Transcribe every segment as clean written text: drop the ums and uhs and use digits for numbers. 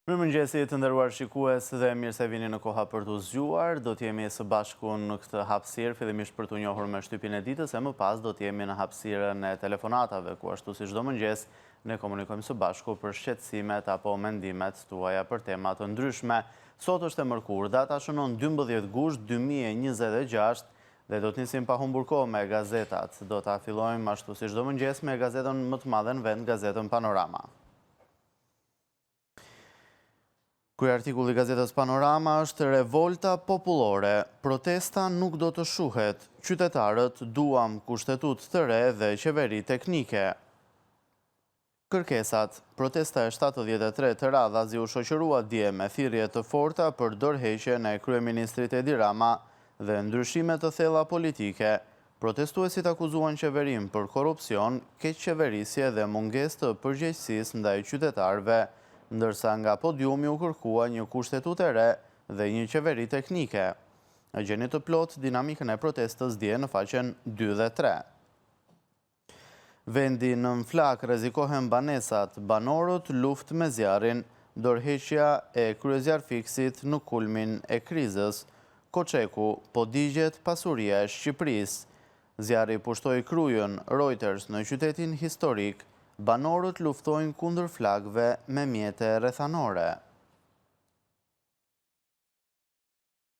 Mirëmëngjesi të nderuar shikues dhe mirë se vini në Koha për t'u zgjuar. Do t'jemi së bashku në këtë hapësirë, fillimisht për t'u njohur me shtypin e ditës, e më pas do t'jemi në hapësirën e telefonatave, ku ashtu si çdo mëngjes, ne komunikojmë së bashku për shqetësimet apo mendimet tuaja për tema të ndryshme. Sot është e mërkurë, data shënon 12 gusht 2026 dhe do të nisim pa humbur kohë me gazetat. Do ta fillojmë ashtu si çdo mëngjes me gazetën më të madhe në vend, gazetën Panorama. Kryeartikulli i gazetës Panorama është Revolta popullore, protesta nuk do të shuhet, qytetarët duam kushtetutë të re dhe qeveri teknike. Kërkesat, protesta e 73 radhazi u shoqërua dje me thirrje të forta për dorëheqjen e kryeministrit Edi Rama dhe ndryshime të thella politike, Protestuesit akuzuan qeverinë për korrupsion, keqqeverisje dhe mungesë të përgjegjësisë ndaj qytetarëve, ndërsa nga podiumi u kërkua një kushtetutë e re dhe një qeveri teknike. E gjeni të plotë dinamikën e protestës dje në faqen 2 dhe 3. Vendi nën flakë, rrezikohen banesat, banorët luftë me zjarrin, dorëheqja e kryezjarrfikësit në kulmin e krizës, Koçeku, po digjet pasuria e Shqipërisë. Zjarri pushtoi Krujën, Reuters në qytetin historik, banorët luftojnë kundër flakëve me mjete rrethanore.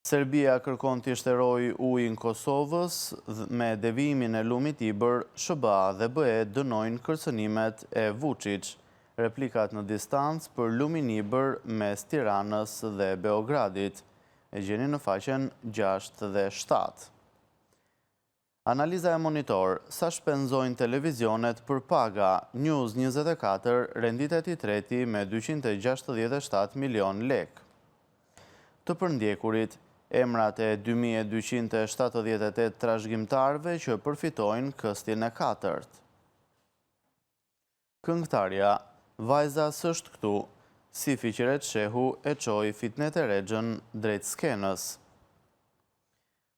Serbia kërkon t'i shterojë ujin Kosovës me devijimin e lumit Ibër, SHBA dhe BE dënojnë kërcënimet e Vuçiç. Replikat në distancë për lumin Ibër mes Tiranës dhe Beogradit. E gjeni në faqen 6 dhe 7. Analiza e Monitor, sa shpenzojnë televizionet për paga, News 24 renditet i treti me 267 milionë lekë. Të përndjekurit, emrat e 2278 trashëgimtarëve që përfitojnë këstin e katërt. Këngëtarja, Vajza s'është këtu, si Fiqiret Shehu e çoi Fitnete Rexhën drejt skenës.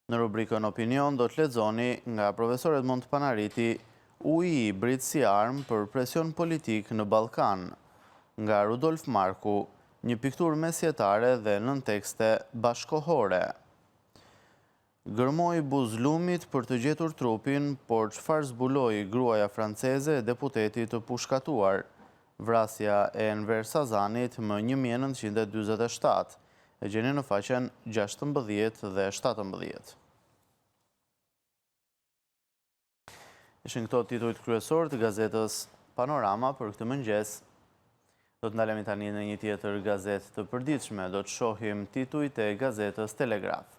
Në rubrikën Opinion do të lexoni nga profesor Edmond Panariti Uji i Ibrit si armë për presion politik në Ballkan. Nga Rudolf Marku, një pikturë mesjetare dhe nëntekste bashkëkohore. Gërmoi buzë lumit për të gjetur trupin, por çfarë zbuloi gruaja franceze e deputetit të pushkatuar? Vrasja e Enver Sazanit më 1947. E gjeni në faqen 16 dhe 17. Ishin këto titujt kryesorë të gazetës Panorama për këtë mëngjes. Do të ndalemi tani në një tjetër gazetë të përditshme. Do të shohim titujt e gazetës Telegraf.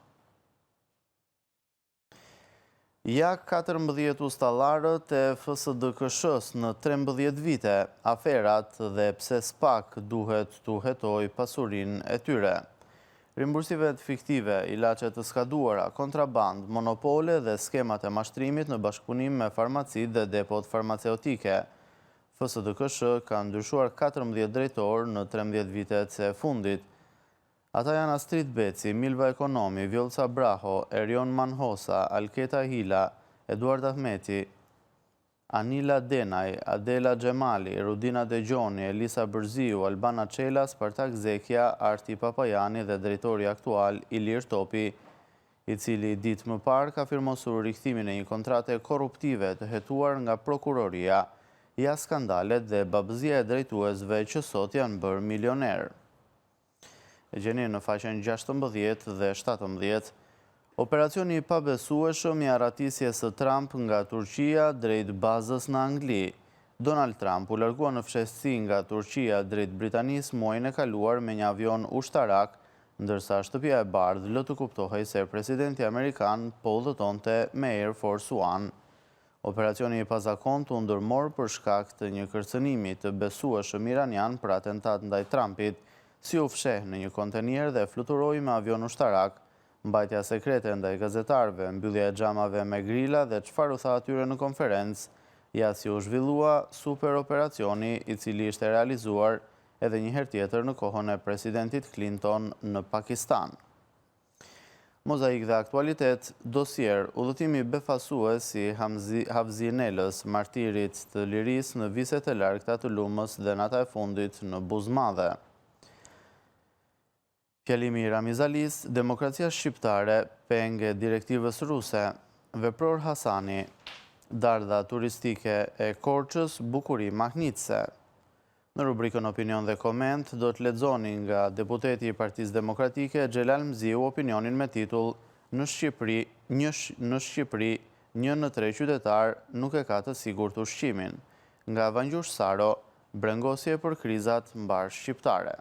Ja 14 ustallarët e FSDKSH-së në 13 vite, aferat dhe pse SPAK duhet t'u hetojë pasurinë e tyre. Rimbursimet fiktive, ilaçe të skaduara, kontrabandë, monopole dhe skemat e mashtrimit në bashkëpunim me farmacitë dhe depot farmaceutike. FSDKSH ka ndryshuar 14 drejtorë në 13 vitet e fundit. Ata janë Astrit Beci, Milva Ekonomi, Vjollca Braho, Erion Manhosa, Alketa Hila, Eduard Ahmeti, Anila Denaj, Adela Xhemali, Rudina Degjoni, Elisa Bërziu, Albana Çela, Spartak Zekja, Arti Papajani dhe drejtori aktual Ilir Topi, i cili ditë më parë ka firmosur rikthimin e një kontrate korruptive të hetuar nga prokuroria. Ja skandalet dhe babëzia e drejtuesve që sot janë bërë milionerë. E gjeni në faqen 16 dhe 17. Operacioni i pabesueshëm i arratisjes së Trump nga Turqia drejt bazës në Angli. Donald Trump u largua në fshehtësi nga Turqia drejt Britanisë muajin e kaluar me një avion ushtarak, ndërsa Shtëpia e Bardhë lë të kuptohej se presidenti amerikan po udhëtonte me Air Force One. Operacioni i pazakontë u ndërmor për shkak të një kërcënimi të besueshëm iranian për atentat ndaj Trumpit, si u fsheh në një kontenier dhe fluturoi me avion ushtarak, mbajtja sekrete ndaj gazetarëve, mbyllja e xhamave me grila dhe çfarë u tha atyre në konferencë, ja si u zhvillua super operacioni i cili ishte realizuar. edhe një herë tjetër në kohën e presidentit Clinton në Pakistan. Mozaik dhe aktualitet, dosier, udhëtimi befasues i Havzi Nelës, martirit të lirisë në viset e largëta të Lumës dhe nata e fundit në Buzmadhe. Fjalimi i Ramiz Alisë, Demokracia shqiptare, peng e direktivës ruse, Vepror Hasani, Dardha turistike e Korçës, bukuri mahnitëse. Në rubrikën Opinion dhe Koment do të lexoni nga deputeti i Partisë Demokratike, Xhelal Mziu opinionin me titull Në Shqipëri, një në Shqipëri, një në tre qytetarë nuk e ka të sigurt ushqimin. Nga Vangjush Saro, Brengosje për krizat mbarëshqiptare.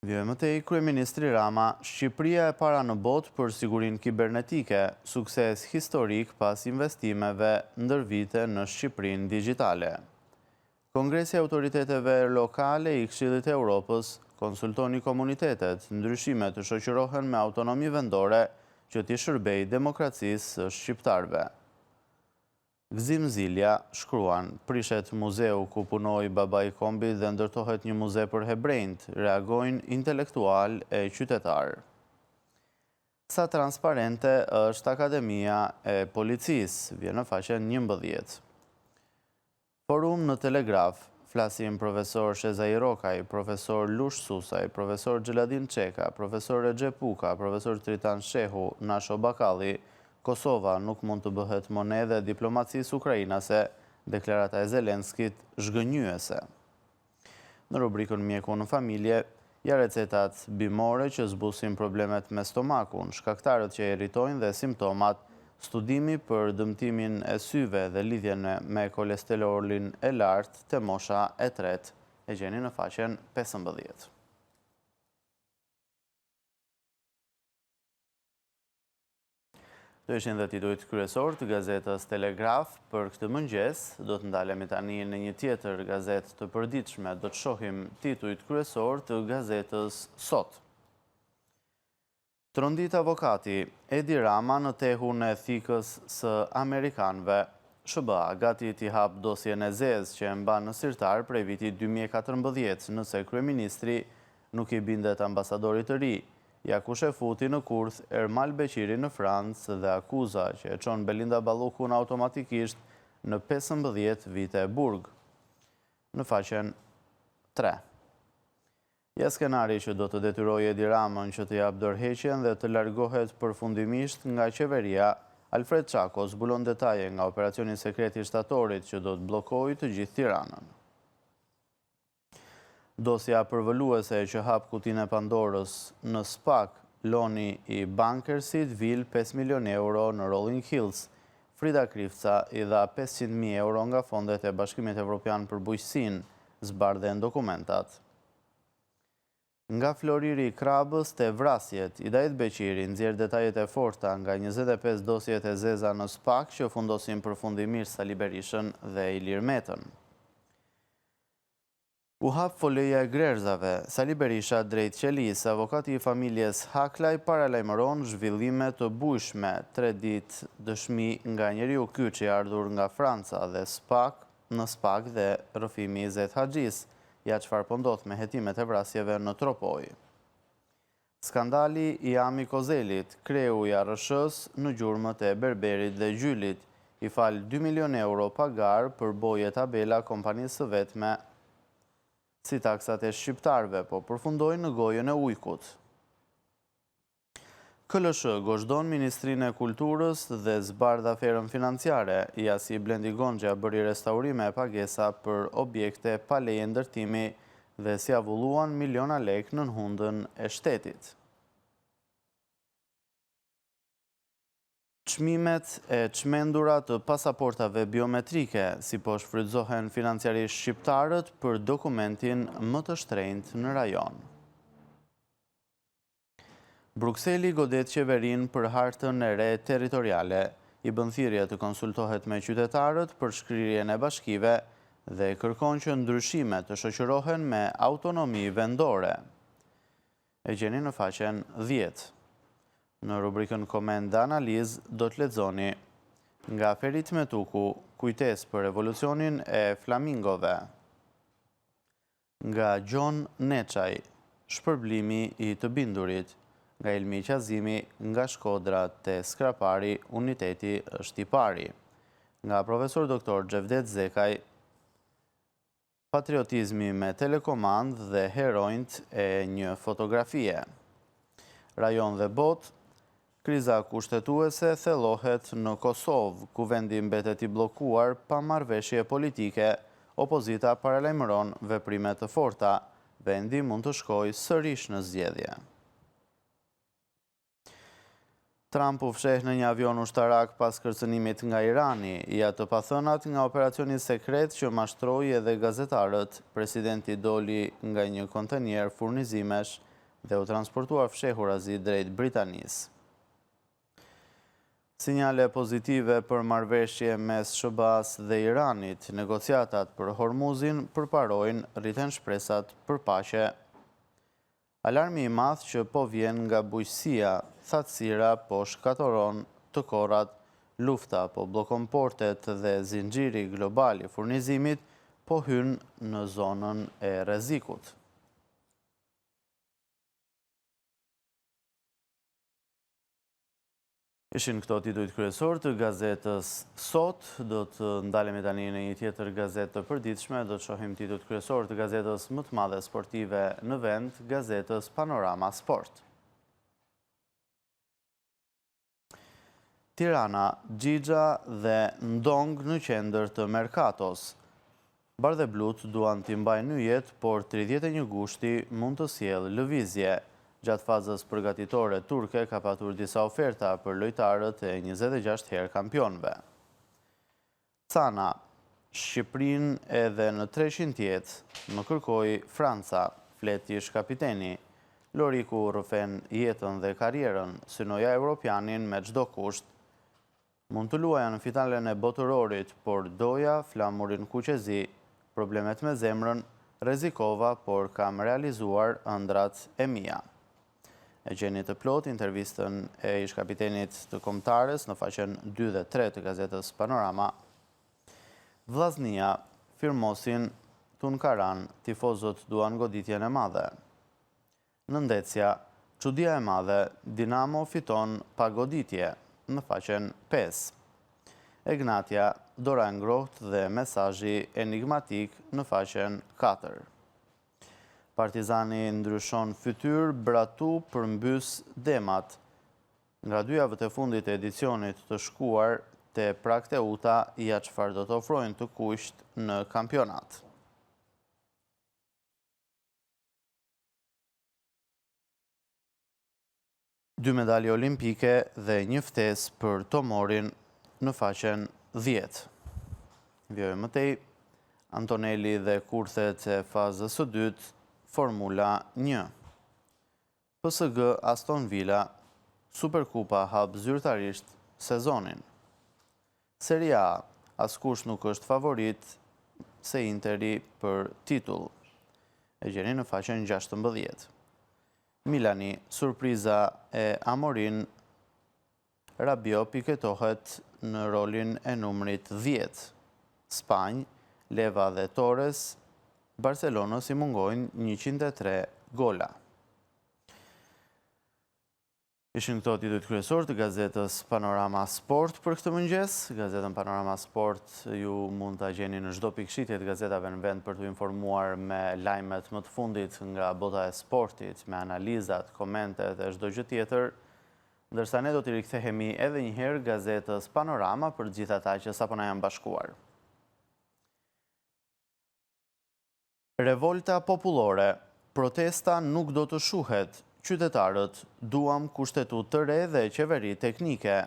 Vijojmë më tej, Kryeministri Rama, Shqipëria e para në botë për sigurinë kibernetike, sukses historik pas investimeve ndër vite në Shqipërinë digjitale. Kongresi i Autoriteteve Lokale i Këshillit të Europës, konsultoni komunitetet, ndryshimet të shoqërohen me autonomi vendore që t'i shërbejë demokracisë së shqiptarëve. Gzim Zilja shkruan, Prishet muzeu ku punoi babai i kombit dhe ndërtohet një muze për hebrenjtë, reagojnë intelektualë e qytetarë. Sa transparente është Akademia e Policisë, vjen në faqen 11. Forum në Telegraf, flasin profesor Shezai Rrokaj, profesor Lush Susaj, profesor Xheladin Çeka, profesor Rexhep Uka, profesor Tritan Shehu, Nasho Bakalli, Kosova nuk mund të bëhet monedhë e diplomacisë ukrainase, deklarata e Zelenskit zhgënjyese. Në rubrikën Mjeku në familje, ja recetat bimore që zbusin problemet me stomakun, shkaktarët që e irritojnë dhe simptomat, studimi për dëmtimin e syve dhe lidhjen me kolesterolin e lartë te mosha e tretë, e gjeni në faqen 15. Këto ishin dhe titujt kryesorë të gazetës Telegraf për këtë mëngjes. Do të ndalemi tani në një tjetër gazetë të përditshme. Do të shohim titujt kryesorë të gazetës Sot. Trondit avokati, Edi Rama në tehun e thikës së amerikanëve. SHBA gati t'i hapë dosjen e zezë që e mban në sirtar prej vitit 2014, nëse kryeministri nuk i bindet ambasadorit të ri, Ja kush e futi në kurth Ermal Beqirin në Francë dhe akuza që e çon Belinda Ballukun automatikisht në 15 vite burg. Në faqen 3. Ja skenari që do të detyrojë Edi Ramën që të japë dorëheqjen dhe të largohet përfundimisht nga qeveria, Alfred Çako zbulon detaje nga operacioni sekret i shtatorit që do të bllokojë të gjithë Tiranën. Dosja përvëluese që hap kutinë e Pandorës në SPAK, Loni i Bankersit vilë 5 milion euro në Rolling Hills. Frida Krifca i dha 500.000 euro nga fondet e Bashkimit Evropian për bujqësinë, zbardhen dokumentat. Nga floriri i Krrabës te vrasjet, Idajet Beqiri nxjerr detajet e forta nga 25 dosjet e zeza në SPAK që fundosin përfundimisht Sali Berishën dhe Ilir Metën. U hap foleja e grerëzave, Sali Berisha drejt qelisë, avokati i familjes Haklaj paralajmëron zhvillime të bujshme, tre ditë dëshmi nga njeriu kyç i ardhur nga Franca dhe SPAK, në SPAK dhe rrëfimi i Izet Haxhisë, ja çfarë po ndodh me hetimet e vrasjeve në Tropojë. Skandali i Ami Kozelit, kreu i ARRSH-së në gjurmët e Berberit dhe Gjylit, i fal 2 milionë euro pa garë për bojë e tabela kompanisë së vetme si taksat e shqiptarëve, po përfundojnë në gojën e ujkut. KLSH gozhdon Ministrinë e Kulturës dhe zbardh aferën financiare, ja si Blendi Gonxhja bëri restaurime e pagesa për objekte pa leje ndërtimi dhe si avulluan miliona lekë nën hundën e shtetit. Çmimet e çmendura të pasaportave biometrike, si po shfrytëzohen financiarisht shqiptarët për dokumentin më të shtrenjtë në rajon. Brukseli godet qeverinë për hartën e re territoriale, i bën thirrje të konsultohet me qytetarët për shkrirjen e bashkive dhe kërkon që ndryshimet të shoqërohen me autonomi vendore. E gjeni në faqen 10. Në rubrikën koment dhe analizë do të lexoni nga Ferit Metuku. Kujtesë për revolucionin e flamingove. Nga Gjon Neçaj, Shpërblimi i të bindurit, nga Ilmi Qazimi, Nga Shkodra te Skrapari, uniteti është i pari. Nga Profesor Doktor Xhevdet Zekaj, Patriotizmi me telekomandë dhe heronjtë e një fotografie. Rajon dhe botë, Kriza kushtetuese thellohet në Kosovë, Kuvendi mbetet i bllokuar pa marrëveshje politike, opozita paralajmëron veprime të forta, vendi mund të shkojë sërish në zgjedhje. Trump u fsheh në një avion ushtarak pas kërcënimit nga Irani. Ja të pathënat nga operacioni sekret që mashtroi edhe gazetarët. Presidenti doli nga një kontenier furnizimesh dhe u transportua fshehurazi drejt Britanisë. Sinjale pozitive për marrëveshje mes SHBA-së dhe Iranit, negociatat për Hormuzin përparojnë, rriten shpresat për paqe. Alarmi i madh që po vjen nga bujqësia, thatësira po shkatërron të korrat, lufta po bllokon portet dhe zinxhiri global i furnizimit po hyn në zonën e rrezikut. Ishin këto titujt kryesorë të gazetës Sot, do të ndalemi tani në një tjetër gazetë të përditshme, do të shohim titujt kryesorë të gazetës më të madhe sportive në vend, gazetës Panorama Sport. Tirana, Xhixha dhe Ndong në qendër të merkatos. Bardheblutë duan t'i mbajnë yjet, por 31 gushti mund të sjellë lëvizje. Gjatë fazës përgatitore turke ka patur disa oferta për lojtarët e 26 herë kampionëve. Cana, Shqipërinë edhe në 300 jetë, më kërkoi Franca, flet ish-kapiteni. Loriku rrëfen jetën dhe karrierën, synoja Europianin me çdo kusht. Mund të luaja në finalen e Botërorit, por doja flamurin kuqezi, problemet me zemrën, rrezikova, por kam realizuar ëndrrat e mia. E gjeni të plotë intervistën e ish-kapitenit të kombëtares në faqen 2 dhe 3 të gazetës Panorama. Vllaznia firmosin Tunkaran, tifozët duan goditjen e madhe. Nëndetësja, çudia e madhe, Dinamo fiton pa goditje, në faqen 5. Egnatia, dora e ngrohtë dhe mesazhi enigmatik në faqen 4. Partizani ndryshon fytyrë, Bratu përmbys demat. Nga dy javët e fundit të edicionit të shkuar te Prag Teuta, ja çfarë do të ofrojnë të kuqtë në kampionat. Dy medalje olimpike dhe një ftesë për Tomorin në faqen 10. Vijojmë më tej, Antonelli dhe kurthet e fazës së dytë, Formula 1. PSG Aston Villa, Superkupa hap zyrtarisht sezonin. Serie A, askush nuk është favorit se Interi për titull. E gjeni në faqen 16. Milani, surpriza e Amorin, Rabiot piketohet në rolin e numrit 10. Spanjë, Leva dhe Torres, Barcelonës i mungojnë 103 gola. Ishin këto titujt kryesorë të gazetës Panorama Sport për këtë mëngjes. Gazetën Panorama Sport ju mund ta gjeni në çdo pikëshitje të gazetave në vend për t'u informuar me lajmet më të fundit nga bota e sportit, me analizat, komentet e çdo gjë tjetër. Ndërsa ne do t'i rikthehemi edhe një herë gazetës Panorama për të gjithë ata që sapo na janë bashkuar. Revolta popullore, protesta nuk do të shuhet, qytetarët, duam kushtetutë të re dhe qeveri teknike.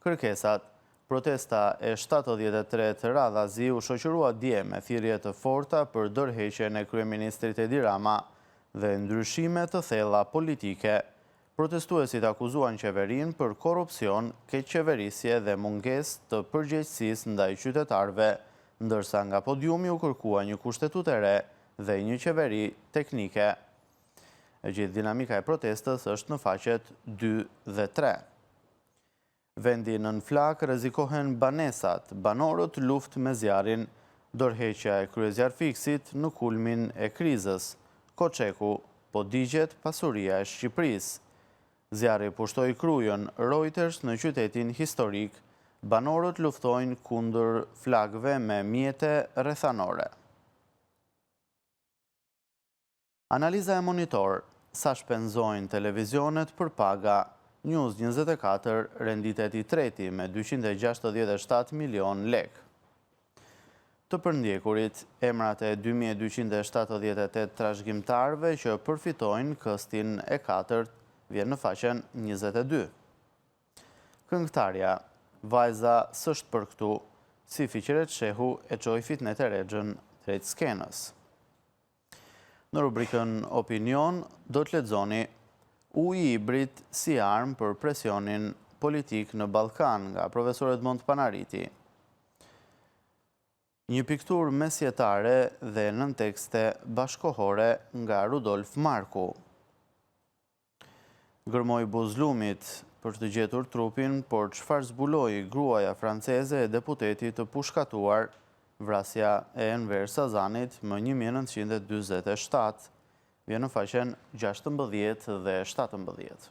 Kërkesat, protesta e 73 radhazi u shoqërua dje me thirrje të forta për dorëheqjen e kryeministrit Edi Rama dhe ndryshime të thella politike Protestuesit akuzuan qeverinë për korrupsion, keqqeverisje dhe mungesë të përgjegjësisë ndaj qytetarëve, ndërsa nga podiumi u kërkua një kushtetutë e re dhe një qeveri teknike. E gjithë dinamika e protestës është në faqet 2 dhe 3. Vendi nën flakë, rrezikohen banesat, banorët luftë me zjarrin, dorëheqja e kryezjarrfikësit në kulmin e krizës, Koçeku, po digjet pasuria e Shqipërisë. Zjarri pushtoi Krujën, Reuters në qytetin historik, banorët luftojnë kundër flakëve me mjete rrethanore. Analiza e Monitor, Sa shpenzojnë televizionet për paga, News 24 renditet i treti me 267 milionë lekë. Të përndjekurit, emrat e 2278 trashëgimtarëve që përfitojnë këstin e katërt, vjen në faqen 22. Këngëtarja, Vajza s'është për këtu, si Fiqret Shehu e çoi Fitnete Rexhën drejt skenës. Në rubrikën Opinion do të lexoni Uji i Ibrit si armë për presionin politik në Ballkan nga profesor Edmond Panariti. Një pikturë mesjetare dhe nëntekste bashkëkohore nga Rudolf Marku. Gërmoi buzë lumit për të gjetur trupin, por çfarë zbuloi gruaja franceze e deputetit të pushkatuar, vrasja e Enver Sazanit më 1947, vjen në faqen 16 dhe 17.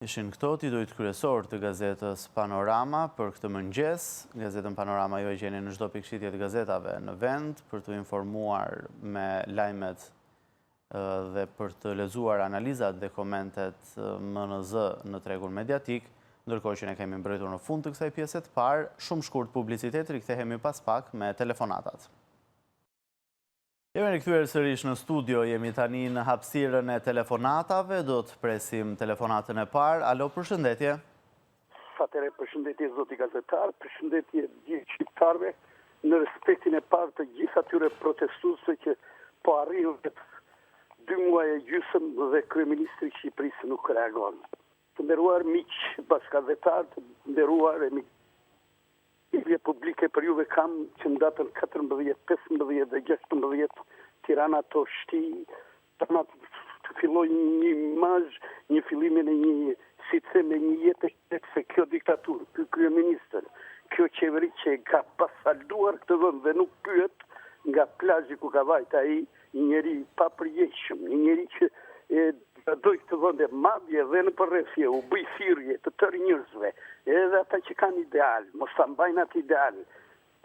Ishin këto titujt kryesorë të gazetës Panorama për këtë mëngjes. Gazetën Panorama ju e gjeni në çdo pikëshitje të gazetave në vend për t'u informuar me lajmet dhe për të lexuar analizat dhe komentet më në zë në tregun mediatik, ndërkohë që ne kemi mbërritur në fund të kësaj pjese të parë, shumë shkurt publicitet, rikthehemi pas pak me telefonatat. Jemi rikthyer sërish në studio, jemi tani në hapësirën e telefonatave, do të presim telefonatën e parë. Alo, përshëndetje. Atëherë, përshëndetje zoti gazetar, përshëndetje gjithë shqiptarëve, në respektin e parë të gjithë atyre protestuesve që po arrijnë vetë dy muaj e gjysëm dhe kryeministri i Shqipërisë nuk reagon. Të nderuar miq bashkatdhetarë, të nderuar e miq Thirrje publike për juve kam që në datën 14, 15 dhe 16 Tirana të shtijë, Tirana të fillojë një imazh, një fillimin e një, si të them, e një jete se kjo diktaturë, ky kryeministër, kjo qeveri që e ka pasalduar këtë vend dhe nuk pyet nga plazhi ku ka vajt ai, një njeri i papërgjegjshëm, një njeri që e degradoi këtë vend e madje dhe nëpër rrethe u bëj thirrje të tërë njerëzve, edhe ata që kanë ideal, mos ta mbajnë atë ideal.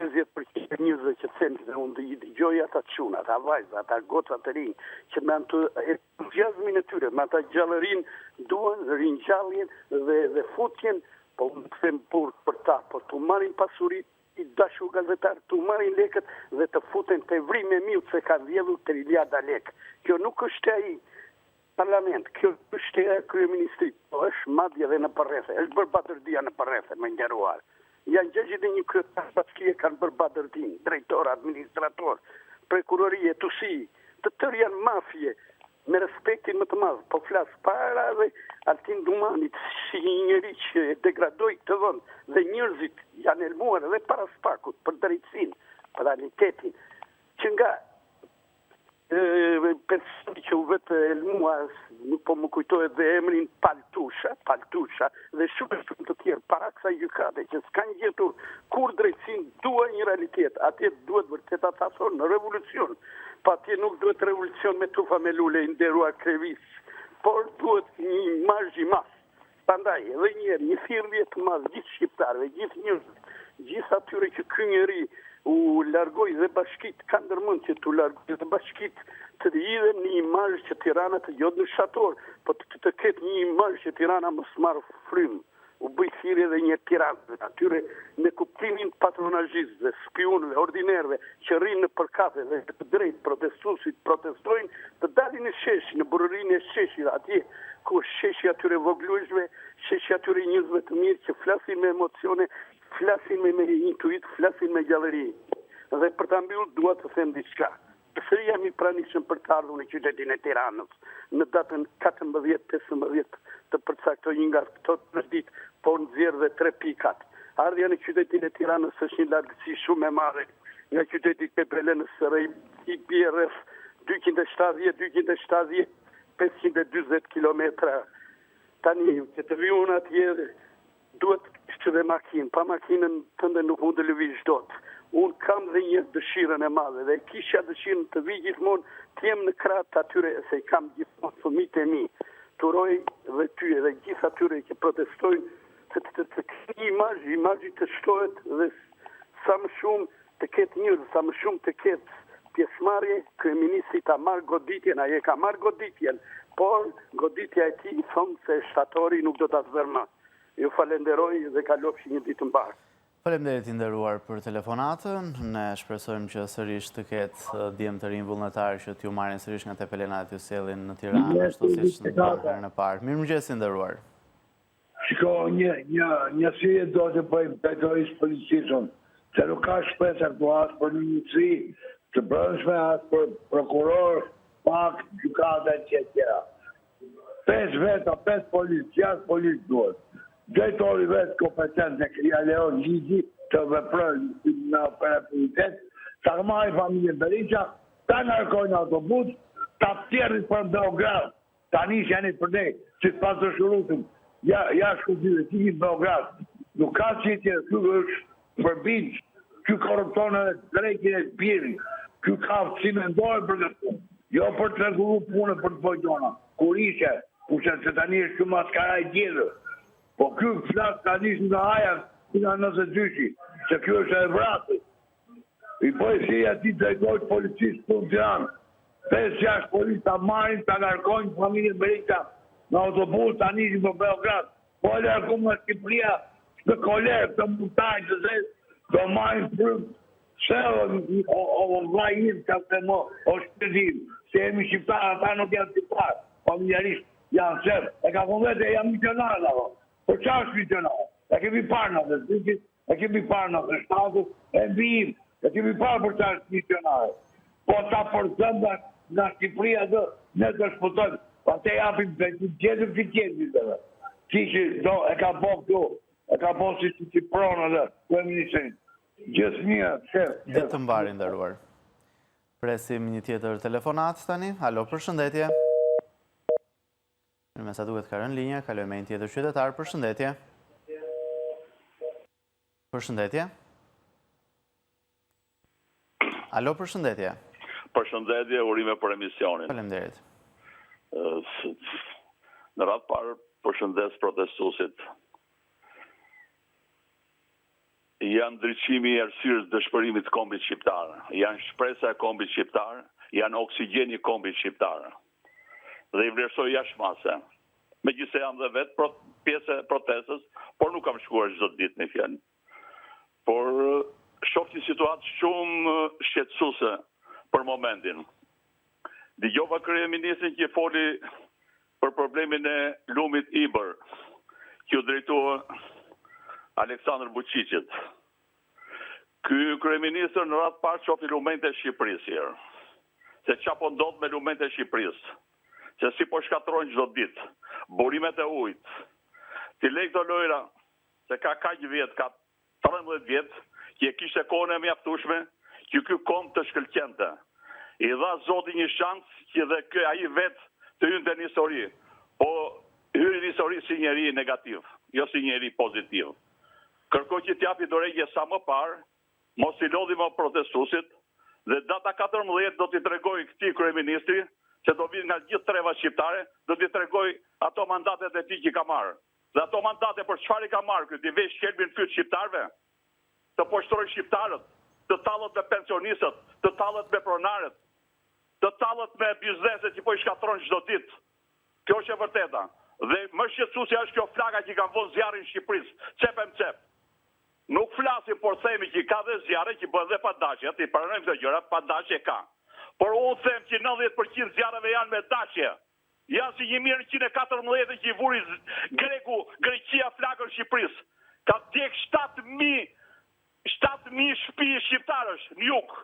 50% e njerëzve që them dhe unë i dëgjoj ata çuna, ata vajza, ata goca të rinj, që me atë entuziazmin e tyre, me ata gjallërinë, duan ringjalljen dhe dhe futjen, po unë them burg për ta, po t'u marrin pasuritë, I dashur gazetar, t'u marrin lekët dhe të futen te vrima e miut se kanë vjedhur triliarda lekë. Kjo nuk është ai parlament, kjo nuk është e kryeministri, po është madje dhe nëpër rrethe. Është bërë batërdia nëpër rrethe, më i nderuar. Janë 61 kryetarë bashkie kanë bërë batërdinë, drejtor, administrator, prokurorie, tusi, të tërë janë mafie, Me respektin më të madh, po flas para edhe Altin Dumanit, si një njeri që e degradoi këtë vend dhe njerëzit janë helmuar edhe para SPAK-ut për drejtësinë, për realitetin, që nga personi që u vetë helmua, nuk po më kujtohet dhe emrin Pal Tusha, Pal Tusha dhe shumë e shumë të tjerë para kësaj gjykate që s'kanë gjetur kurrë drejtësinë, duan një realitet, atje duhet vërtet ata thonë revolucion, Po atje nuk duhet revolucion me tufa me lule i nderuar Klevis, por duhet një imazh i madh. Prandaj, edhe një herë, një thirrje të madh gjithë shqiptarëve, gjithë njerëzve, gjithë atyre që ky njeri u largoi dhe bashkitë, ka ndërmend që t'u largojë dhe bashkitë të hidhen në imazh që Tirana të gjotë në shator, po të, të ketë një imazh që Tirana mos marrë frymë. U bëj thirrje edhe një tiranëve, atyre me kuptimin patronazhistëve, spiunëve, ordinerëve që rrinë nëpër kafe dhe të drejtë protestuesit protestojnë, të dalin në shesh, në burrërinë e sheshit atje ku është sheshi i atyre vogëlushve, sheshi i atyre njerëzve të mirë që flasin me emocione, flasin me me intuit, flasin me gjallëri. Dhe për ta mbyllur dua të them diçka. Përsëri jam i pranishëm për të ardhur në qytetin e Tiranës, në datën 14, 15 të përcaktoj një nga këto tre ditë, por nxjerr dhe tre pikat. Ardhja në qytetin e Tiranës është një largësi shumë e madhe nga qyteti i Tepelenës së i bie rreth 270, 270, 540 kilometra. Tani, që të vi unë atje, duhet të kesh dhe makinë. Pa makinën tënde nuk mund të lëvizsh dot. Unë kam dhe një dëshirën e madhe dhe kisha dëshirën të vi gjithmonë të jem në krah të atyre se i kam gjithmonë fëmijët e mi. Të uroj dhe ty edhe gjithë atyre që protestojnë të të të të një imazh, imazhi të shtohet dhe sa më shumë të ketë njerëz, sa më shumë të ketë pjesëmarrje, kryeministri ta marrë goditjen, ai e ka marrë goditjen, por goditja e tij thonë se shtatori nuk do ta zërë më. Ju falenderoj dhe kalofshi një ditë të mbarë. Faleminderit i nderuar për telefonatën. Ne shpresojmë që sërish të ketë djem të rinj vullnetarë që t'ju marrin sërish nga Tepelena dhe t'ju sjellin në Tiranë, ashtu siç në herën e parë. Mirëmëngjes i nderuar. Shiko, një, një, një thirrje do të bëjmë drejtorisë së policisë unë, se nuk ka shpresa këtu as për ministri të brendshme, as për prokuror, SPAK, gjykata e tjera tjera. Pesë veta, pesë policë, gjashtë policë duhet. Drejtori vetë kompetent e ia lejon ligji të veprojë në operativitet, ta marrë familjen Berisha, ta ngarkojë në autobus, ta pjerrin për Beograd, Ta nis janë për ne, si të pas dëshurusin, ja, ja shkëlqyre, si një Beograd, nuk ka si tjetër, ky është përbindsh, ky korrupton edhe dreqin e birin, ky ka aftësi mendore për këtë punë, jo për të rregullu punën për të bërë gjona, kur ishe, kurse se tani është ky maskara i tjetër. Po ky flas ka nisur nga aja, nga 92-shi, se ky është edhe vrasës. I bëj thirrje atij drejtorit të policisë këtu në Tiranë, pesë gjashtë policë ta marrin ta ngarkojnë familjen Berisha në autobus ta nisin për Beograd. Po e larguam nga Shqipëria këtë koler, këtë murtajë të zezë, do marrin frymë se o, o, o vllai im, ça të them o, o shpirti im, se jemi shqiptarë, ata nuk janë shqiptarë, familjarisht janë serbë. E ka thonë vetë, jam misionar, apo. Për çfarë është misionar? E kemi parë në të dytit, E kemi parë në të shtatës, e mbim, e kemi parë për çfarë është misionare. Po ta përzëmë nga Shqipëria dhe ne të shpëtojmë, pa te japim të të gjetëm të gjetëm të Ti që do e ka bo këtu, e ka bo si si si pronë dhe kryeministrin. Gjithë mirë, shef. Ditë të mbarë i nderuar. Presim një tjetër telefonatë tani. Alo, përshëndetje. Me sa duket ka rënë linja, kalojmë me një tjetër qytetar, përshëndetje. Përshëndetje. Alo, përshëndetje. Përshëndetje, urime për emisionin. Faleminderit. Në radhë parë, përshëndes protestuesit. Janë ndriçimi i errësirës dëshpërimit të kombit shqiptar, janë shpresa e kombit shqiptar, janë oksigjeni i kombit shqiptar. Dhe i vlerësoj jashtë mase. Megjithëse jam dhe vetë pro, pjesë e protestës, por nuk kam shkuar çdo ditë me fjalë. Por shoh një situatë shumë shqetësuese për momentin. Dëgjova kryeministrin që foli për problemin e lumit Ibër, që iu drejtua Aleksandër Vuçiqit. Ky kryeministër në radhë parë shofi lumenjtë e Shqipërisë njëherë. Se ça po ndodh me lumenjtë e Shqipërisë. Se si po shkatërrojnë çdo ditë burimet e ujit. T'i lejë këto lojra se ka kaq vjet, ka 13 vjet që e kishte kohën e mjaftueshme që ky komb të shkëlqente. I dha Zoti një shans që dhe ky ai vetë të hynte në histori, po hyri në histori si njeri negativ, jo si njeri pozitiv. Kërkoj që të japi dorëheqje sa më parë, mos i lodhi më protestuesit dhe data 14 do t'i tregojë këtij kryeministri se do vinë nga gjithë trevat shqiptare, do t'i tregojë ato mandatet e tij që ka marrë. Dhe ato mandate për çfarë i ka marrë ky, t'i vejë shkelmin në fyt shqiptarëve? Të poshtërojë shqiptarët, të tallet me pensionistët, të tallet me pronarët, të tallet me bizneset që po i shkatërron çdo ditë. Kjo është e vërteta. Dhe më shqetësuesja është kjo flaka që i kanë vënë zjarrin Shqipërisë, cep e më cep. Nuk flasim, por themi që ka dhe zjarre që bëhen dhe pa dashje, t'i pranojmë këto gjëra, pa dashje ka. Por unë them që 90% zjarreve janë me dashje. Janë si 1914 që i vuri greku, Greqia flakën Shqipërisë. Ka djeg 7000 7000 shtëpi shqiptarësh në jug.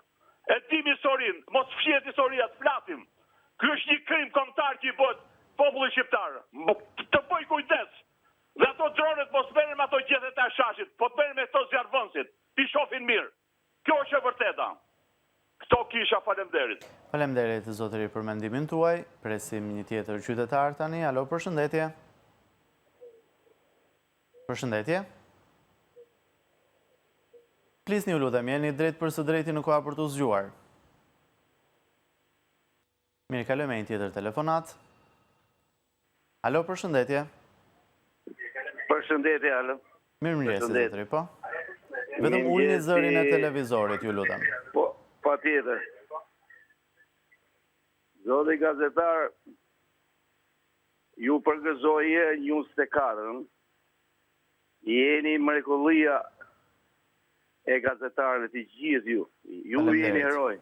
E dim historinë, mos fshihet historia, të flasim. Ky është një krim kombëtar që i bëhet popullit shqiptar. Të bëj kujdes. Dhe ato dronet mos merren me ato gjethet e hashashit, po të merren me këto zjarrvënësit. T'i shohin mirë. Kjo është e vërteta. Këto kisha faleminderit. Faleminderit zotëri për mendimin tuaj. Presim një tjetër qytetar tani. Alo, përshëndetje. Përshëndetje. Flisni ju lutem, jeni drejtpërsëdrejti në Koha për t'u zgjuar. Mirë, kalojmë me një tjetër telefonatë. Alo, përshëndetje. Përshëndetje, alo. Mirëmëngjesi, zotëri, po. Vetëm ulni zërin e televizorit, ju lutem. Po, patjetër. Zoti gazetar, ju përgëzoj News 24 Jeni mrekullia e gazetarëve të gjithë ju. Ju jeni heroj.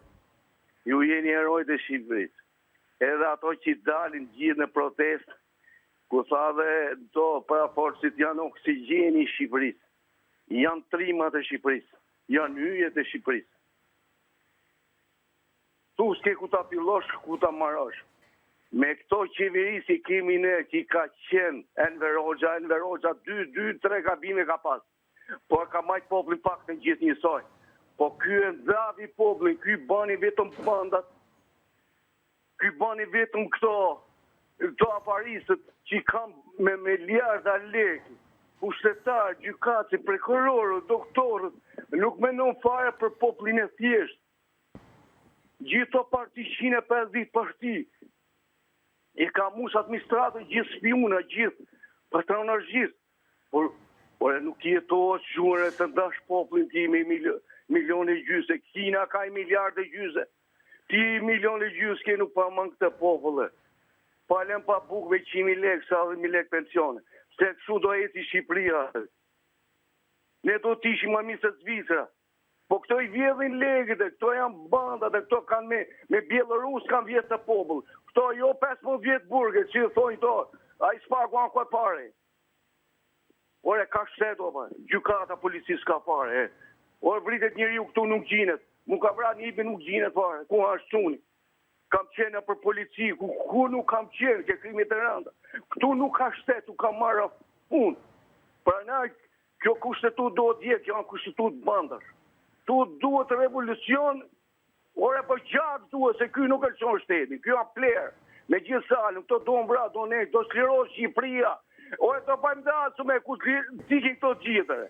Ju jeni heroj të Shqipërisë. Edhe ato që dalin gjithë në protestë, ku tha dhe do parafolësit janë oksigjeni i Shqipërisë. Janë trimat e Shqipërisë. Janë yjet e Shqipërisë. Tu s'ke ku ta fillosh, ku ta marosh. Me këto qeverisje kemi ne që ka qenë Enver Hoxha, Enver Hoxha 2, 2, 3 gabime ka pas. Po e ka majtë popullin pak të gjithë njësoj. Po ky e ndavi popullin, ky bani vetëm bandat, ky bani vetëm këto, këto afaristët që kanë me miliarda lekë, pushtetarë, gjykatësi, prokurorët, doktorët, nuk menon fare për popullin e thjeshtë. Gjithë këto parti, 150 parti, e ka mush administratën gjithë spiuna, gjithë patronazhistë, por, por e nuk jetohet zhurë të ndash popullin ti me milion e gjysë, Kina ka i miliard e gjysë, ti milion e gjysë ke nuk pa man këtë popull, pa lënë pa bukë me 100.000 lekë, 70.000 lekë pensione, se kështu do eci Shqipëria. Ne do të ishim më mirë se Zvicra. Po këto i vjedhin lekët e këto janë bandat e këto kanë me, me Bjellorus kanë vjedh këtë popull. Këto jo 15 vjet burge, që i thonë këto, ai SPAK-u anë ku e pare. Ore ka shtet o gjykata policisë ka fare. E. Ore vritet njeriu këtu nuk gjinet. Mu ka vra nipi nuk gjinet fare. Ku është çuni? Kam qenë nëpër polici, ku, ku nuk kam qenë, ke krimet e rënda. Këtu nuk ka shtet, u ka marrë punë. Prandaj Kjo kushtetutë duhet jetë, kjo janë kushtetutë bandash. Tu duhet revolucion, ore po gjak duhet, se ky nuk e lëshon shtetin, ky janë plehrë, me gjithë salën, këto duhen vra, do ne, do çlirohet Shqipëria, ore do bëjmë dasëm e ku t'ikin këto gjithë.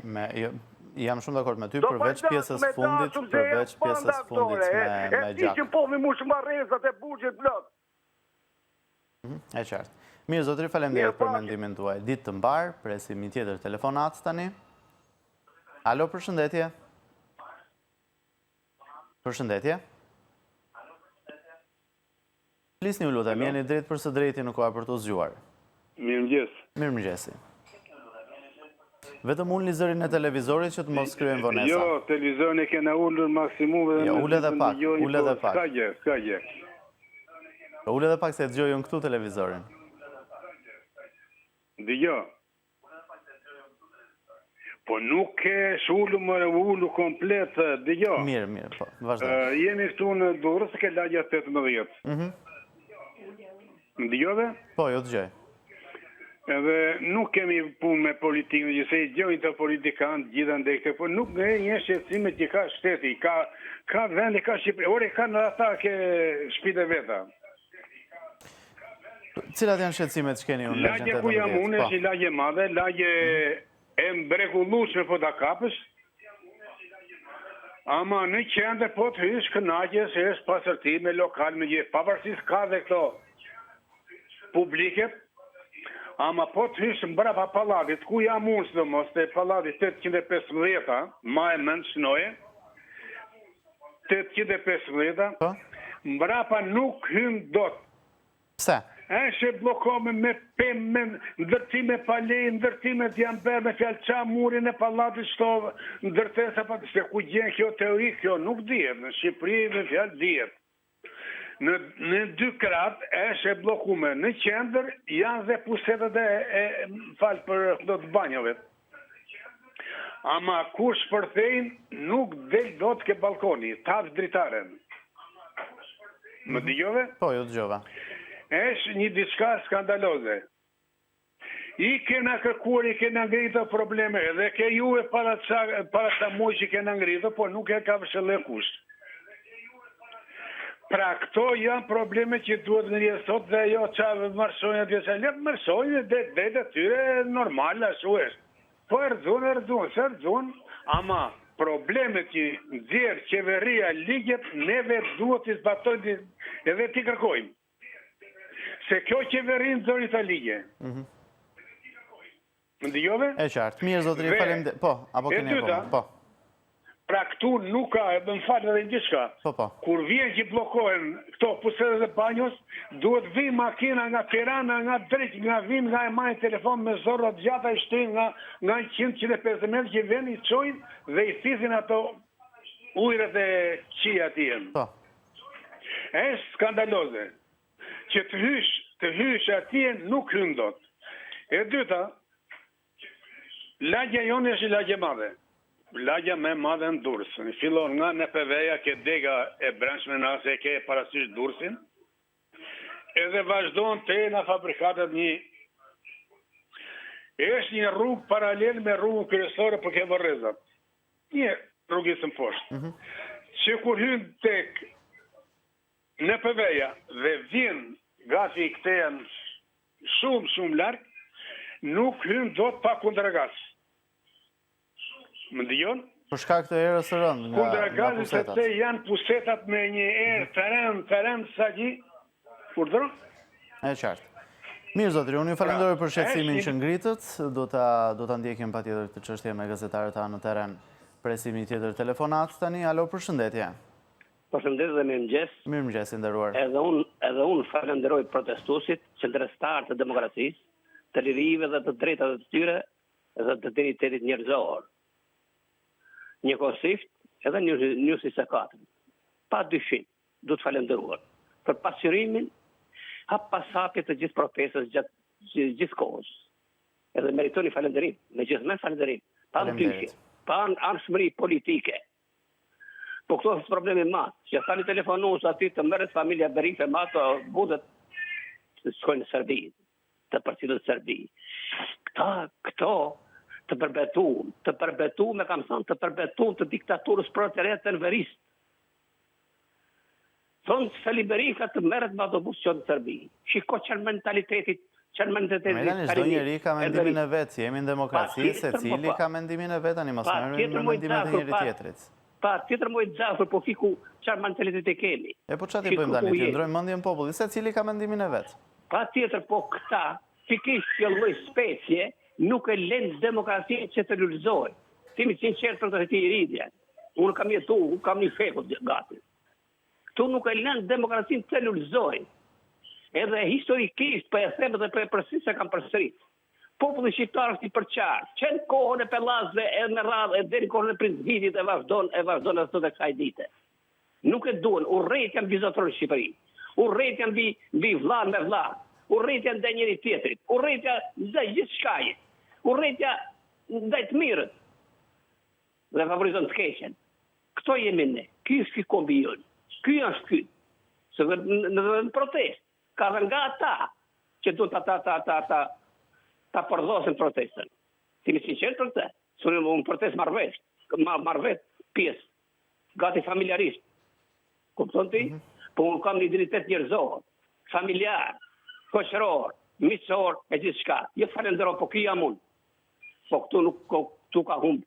Me, jo, jam shumë dakord me ty, përveç pjesës fundit, përveç pjesës fundit me, me gjak. E t'ikin po, mi mushë marrezat e burgjet plot. Mhm, e qartë. Mirë, zotëri, faleminderit për mendimin tuaj. Ditë të mbarë, presim një tjetër telefonatë tani. Alo, përshëndetje. Përshëndetje. Flisni ju lutem, jeni drejtpërsëdrejti në Koha për t'u zgjuar. Mirëmëngjes. Mirëmëngjesi. Vetëm ulni zërin e televizorit që të mos krijojmë vonesa. Jo, televizorin e kena ulur maksimum dhe jo, ule edhe pak, ule edhe po, pak. S'ka gjë, s'ka gjë. Po, ule edhe pak se e dëgjoj unë këtu televizorin. Dëgjo. Po nuk e ulu më ulu komplet, dëgjo. Mirë, mirë, po, vazhdo. Jemi këtu në Durrës, ke lagja 18. Mhm. Më dëgjove? Po, ju dëgjoj. Edhe nuk kemi punë me politikën, gjithse i dëgjojnë të politikanë, gjithandej këtë, po nuk ngre një shqetësime që ka shteti, ka, ka vendi, ka Shqipëri, ore kanë dhe ata ke shpitë e veta. Cilat janë shqetësimet që keni ju në lagjen 18? Lagja ku jam unë, po. është një lagje e madhe, lagje e mrekullueshme po ta kapësh, ama në qendër po të hysh kënaqesh se është pastërti me lokal me gjithë, pavarësisht ka dhe këto publike, ama po të hysh mbrapa pallatit, ku jam unë sidomos, te pallati 815-a, ma e mend shënoje, 815-a, po? mbrapa nuk hyn dot. Pse? Është e bllokume me pemë, me ndërtime pa leje, ndërtimet janë bërë me fjalë ça murin e pallatit shtove, ndërtesa pa se ku gjen kjo teori, kjo nuk dihet, në Shqipëri me fjalë dihet. Në në dy kraht është e bllokume, në qendër janë dhe pusetat e, e fal për këto të banjove. Ama kur shpërthejnë nuk del dot ke ballkoni, të hap dritaren. Më mhm. dëgjove? Po, ju dëgjova. Është një diçka skandaloze. I kena kërkuar, i kena ngritur probleme, edhe ke juve para ca, para ca muaj që kena ngritur, po nuk e ka vëshëlle kush. Pra këto janë probleme që duhet ngrihen sot dhe jo ça marshojnë atje ça le të marshojnë dhe drejtë e tyre normal ashtu është. Po e rrëzun e rrëzun, s'e rrëzun, ama problemet që nxjerr qeveria ligjet neve duhet t'i zbatojmë edhe t'i kërkojmë. Se kjo qeveri nxori këto ligje. Mhm. Më dëgjove? E qartë. Mirë zotëri, faleminderit. Po, apo keni akoma? Po. Pra këtu nuk ka, më fal edhe një diçka. Po, po. Kur vjen që bllokohen këto pusetat e banjos, duhet vijë makina nga Tirana, nga drejt, nga vijnë, nga e marrin telefon me zorra të gjata i shtrijnë nga nga 100 150 metra që vjen i çojnë dhe i thithin ato ujërat e këqija atje. Po. Është skandaloze. Që të hysh, të hysh atje nuk hyn dot. E dyta, lagja jonë është një lagje e madhe. Lagja më e madhe në Durrës. Fillon nga NPV-ja ke dega e brendshme nëse e ke parasysh Durrësin. Edhe vazhdon te nga fabrikatet një është një rrugë paralel me rrugën kryesore për ke varrezat. Një rrugicë më poshtë. Mm -hmm. Që kur hyn tek NPV-ja dhe vjen gati këtej shumë shumë larg, nuk hyn dot pa kundragaz. Më dëgjon? Për shkak të erës së rëndë nga Kundragazi sepse janë pusetat me një erë të rëndë, të rëndë sa që urdhëro? E qartë. Mirë zotëri, unë ju pra, falenderoj për shqetësimin që ngritët, do ta do ta ndjekim patjetër këtë çështje me gazetarët tanë në terren. Presim një tjetër telefonatë tani. Alo, përshëndetje. Përshëndetje dhe mirëmëngjes. Mirëmëngjes i nderuar. Edhe unë edhe unë falenderoj protestuesit, qëndrestarë të demokracisë, të lirive dhe të drejtave të tyre dhe të dinjitetit njerëzor. Njëkohësisht edhe News 24. Pa dyshim, duhet falenderuar për pasqyrimin hap pas hapi të gjithë protestës gjatë gjithë kohës. Edhe meritoni falenderim, me gjithë mend falenderim, pa dyshim, pa anshmëri politike. Po këto është problemi i madh, që tha një telefonues aty të merret familja Berisha me ato buzët të shkojnë në Serbi, të përcillen në Serbi. Këta, këto të përbetum, të përbetum, e kam thënë, të përbetum të diktaturës proletariat enverist. Thonë Sali Berisha të merret me autobus që në Serbi. Shiko çfarë mentalitetit, çfarë mentalitetit. Me tani çdo njeri ka mendimin e vet, jemi në demokraci, secili po, po. ka mendimin e vet, tani mos merremi me mendimet e njëri tjetrit. Patjetër moj dashur, po shiko çfarë mentaliteti kemi. E po çfarë t'i bëjmë tani, t'i ndrojmë mendjen popullit, secili ka mendimin e vet. Patjetër, po këta, pikërisht kjo lloj specie, nuk e lënë demokracinë që të lulëzojë. Të jemi sinqertë për këtë ti i ri Unë kam jetu, unë kam një shekull gati. Këtu nuk e lënë demokracinë të lulëzojë. Edhe historikisht, po e them dhe po e përsëris se kam përsërit. Populli shqiptar është i përçarë, që në kohën e Pellazgëve edhe me radhë e deri në kohën e Princ Vitit e vazhdon e vazhdon edhe sot e kësaj dite. Nuk e duan, urrejtja mbizotëron në Shqipëri. Urrejtja mbi mbi vlla me vlla, urrejtja ndaj njëri tjetrit, urrejtja ndaj gjithçkaje, urrejtja ndaj të mirës. Dhe favorizon të keqen. Këto jemi ne. Ky është ky kombi jonë. Ky është ky. Se dhe në, në, në protestë. Ka dhe nga ata që duan ta ta ta ta ta ta përdhosin protestën. Të jemi sinqertë për këtë. Se unë në protestë marr vesh, marr marr vetë pjesë. Gati familjarisht. Kupton ti? Mm -hmm. Po unë kam një identitet njerëzor, familjar, shoqëror, miqësor e gjithçka. Jo falenderoj, po ky jam unë. Po këtu nuk këtu ka humb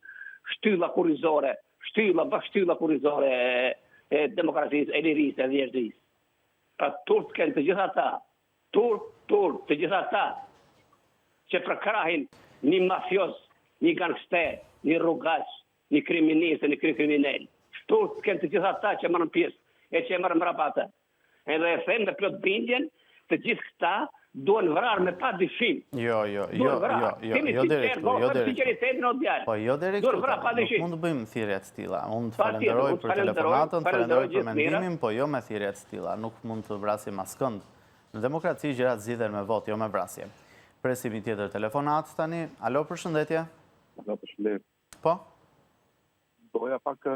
shtylla kurrizore, shtylla bash shtylla kurrizore e, e demokracisë, e lirisë, e njerëzisë. Pra turp të kenë të gjithë ata, turp, turp të gjithë ata që përkrahin një mafioz, një gangster, një rrugaç, një kriminist, një kryekriminel. Turp të kenë të gjithë ata që marrin pjesë e që e marrin mbrapa atë. Edhe e them me plot bindjen, të gjithë këta duhen vrarë me pa dyshim. Jo, jo, jo, jo, jo, jo deri këtu, jo deri këtu. Po jo deri këtu, nuk mund të bëjmë thirrje të tilla. Unë të falenderoj për telefonatën, të falenderoj për mendimin, po jo me thirrje të tilla. Nuk mund të vrasim askënd. Në demokraci gjërat zgjidhen me votë, jo me vrasje. Presim një tjetër telefonatë tani. Alo, përshëndetje. Alo, përshëndetje. Po? Doja pak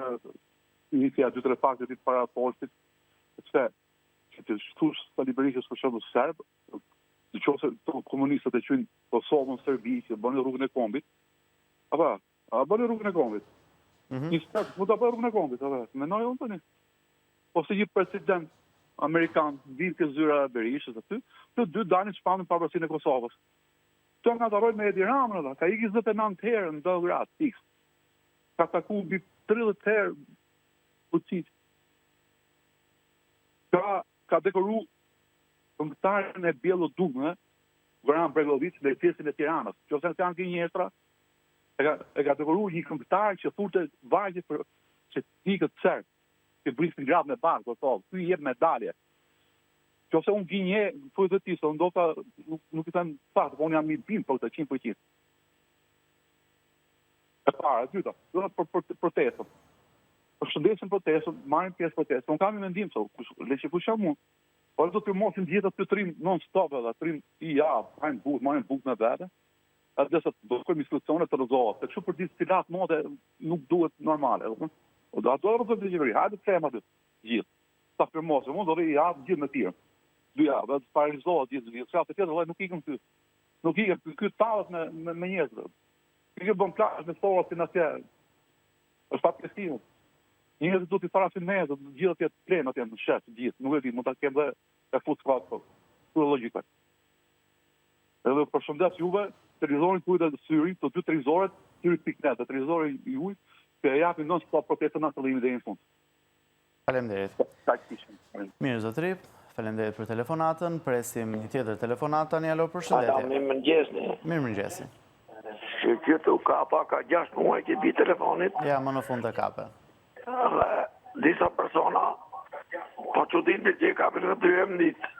nisja dy tre fakte ditë parafolësit, sepse që t'i thush Sali Berishës për shembull serb, në qoftë se këto komunistët e quajnë Kosovën Serbi, që bëni rrugën e kombit, apo, a bëni rrugën e kombit? Mm -hmm. Një serb mund ta bëjë rrugën e kombit, apo, mendoj unë tani. Ose një president. Amerikan, vijnë ke zyra e Berishës aty, të dy dalin shpallin pavarësinë e Kosovës. Këto ngatërrojnë me Edi Ramën ata, ka ikë 29 herë në Beograd, fiks. Ka taku mbi 30 herë Vuçiç. Ka ka dekoru këngëtarin e Bijelo Dugme, Goran Bregovic, në pjesën e Tiranës. Qoftë se janë gënjeshtra, e ka e ka dekoru një këngëtar që thurte vargje për çetnikët serbë, që vrisin gratë me bark, Kosovë. Ky i jep medalje. Qoftë se unë gënjej, thuaj dhe ti, se unë ndoshta nuk, nuk i them fakt, po unë jam i bindur për këtë 100%. E para, e dyta, do të për, për protestën. Përshëndesim protestën, marrim pjesë protestën. Unë kam një mendim se kush le që kush jam unë. Po do të firmosim gjithë aty të rrim non stop edhe të rrim i javë, hajmë bukë, marrim bukë me vete. Edhe se do të shkojmë institucione të rrëzohet. Se kështu për ditë cilat mode nuk duhet normale, e kupton? Po do ato rrëzohet qeveria, hajde të them aty. Gjithë. Ta firmosim, unë do rri javë gjithë me firmë. Dy javë, dhe të paralizohet gjithë gjithë. Sa të tjetër vëllai nuk ikën ky. Nuk ikën ky, ky tallet me me, me njerëz. Ky bën plazh me Sorosin atje. Është fatkeqësi. Njerëzit do t'i thërrasin ne, do të gjithë atje të flenë atje në shesh, të gjithë. Nuk e di, mund ta kem dhe e fut skat, po. Ku e logjika? Edhe ju përshëndes juve, televizorin tuaj dhe syri, të dy televizoret, syri pikë net dhe televizori juaj, që e japin non stop protestën nga fillimi deri në fund. Faleminderit. Mirë zotëri, faleminderit për telefonatën. Presim një tjetër telefonatë tani. Alo, përshëndetje. Alo, mirëmëngjes. Mirëmëngjes. Shyqyr t'u kapa, ka 6 muaj që bi telefonit. Ja, më në fund të kape. Dhe disa persona, po çuditem që e kapin në dy herë në ditë.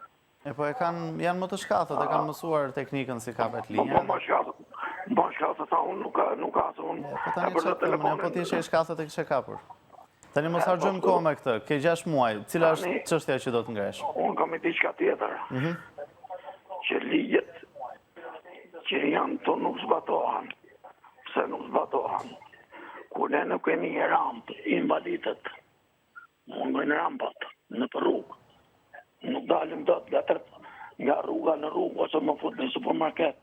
E po e kanë, janë më të shkathët, e kanë mësuar teknikën si kapet linja. Po, po, më shkathët, më shkathët, sa unë nuk ka, nuk ka, se unë po tani e përdor telefonin. Po ti ishe i shkathët e kishe kapur. Tani mos harxhojmë po, kohë me këtë, ke 6 muaj, cila është çështja që do të ngresh? Unë kam një diçka tjetër, mhm. që ligjet që janë këtu nuk zbatohen. Pse nuk zbatohen? Kur ne nuk kemi një rampë, invalidët, Mungojnë rampat nëpër rrugë. Nuk dalim dot nga tërp, nga rruga në rrugë ose me u fut në supermarket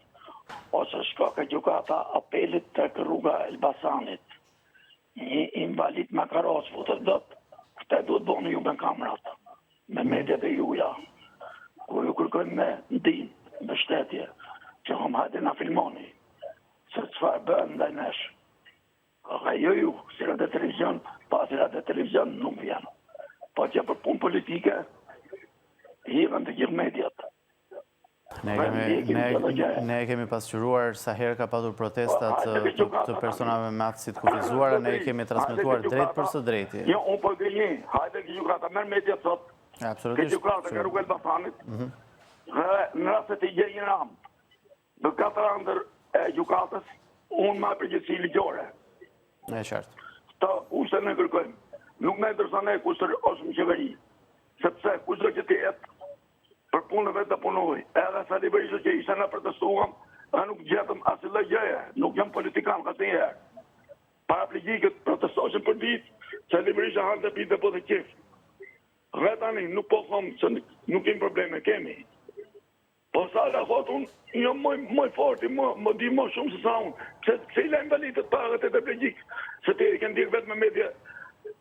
ose shko ke gjykata apelit tek rruga e Elbasanit. Një invalid me karrocë futet dot. Këtë duhet bëni ju me kamerat, me mediat e juja. Kur ju kërkojmë me ndihmë, mbështetje, që hom hajde na filmoni se çfarë bëhen ndaj nesh. Dhe jo ju, si radio televizion, pa si radio televizion nuk vjen. Po që për punë politike, hidhen të gjithë mediat. Ne kemi, ne, ne kemi pasqyruar sa herë ka patur protesta po, të, të, të personave me aftësi të kufizuara, ne kemi transmetuar drejt për së drejti. Jo, unë po gënjej, hajde ke gjykata, merr mediat sot. Absolutisht. Ke gjykata, ke rruga e Elbasanit. Mhm. Dhe në rast se ti gjen një rampë, Në katër anët e gjykatës, unë marr përgjegjësi ligjore. E qartë. Këto kushte ne kërkojmë. Nuk na intereson ne kush është në qeveri. Sepse kushdo që të jetë, për punën e vet të punojë. Edhe Sali Berisha që ishte ne protestuam, dhe nuk gjetëm asnjë lloj gjëje. Nuk jam politikan asnjëherë. Paraplegjikët protestoshin për ditë, Sali Berisha hante pinte po dhe qejf. Dhe tani nuk po them se nuk kemi probleme, kemi. Po Sala thotë unë jam më më i forti, më më di më shumë se sa unë. Pse pse i la invalidët para dhe tetraplegjikët? Se ti e ke ndjek vetë me media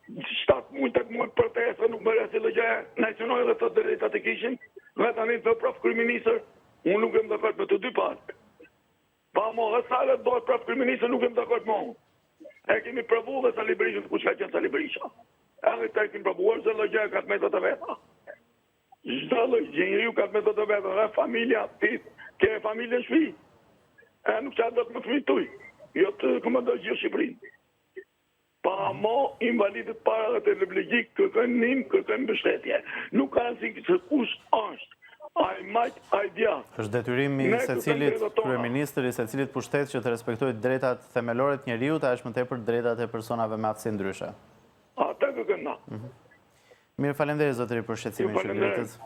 7 muaj, 8 muaj protesta nuk bëri asnjë lloj gjëje, na i cenoi edhe të drejtat e kishin. Dhe tani të prap kryeministër, unë nuk jam dakord me të dy palët. Pa mo, dhe Sala të bëhet prap kryeministër, nuk jam dakord me unë. E kemi provu dhe Sali Berishën, kush ka qenë Sali Berisha. Edhe këtë e kemi provuar, çdo lloj gjëje ka të metat e veta. Çdo lloj gjë njeriu ka të metat e veta dhe familja ti ke familje në shtëpi. E nuk qan dot me fëmijët tuj. Jo të komandoj gjithë Shqipërinë. Pa mo invalidët para dhe tetraplegjikët kërkojnë ndihmë, kërkojnë mbështetje. Nuk ka rëndësi se kush është. A i majtë, a i djathtë. Është detyrim i secilit kryeministër, i secilit pushtet që të respektojë drejtat themelore të njeriut, e aq më tepër drejtat e personave me aftësi ndryshe. Atë kërkojmë na. Mhm. Mirë, faleminderit zotëri për shqetësimin që ngritët.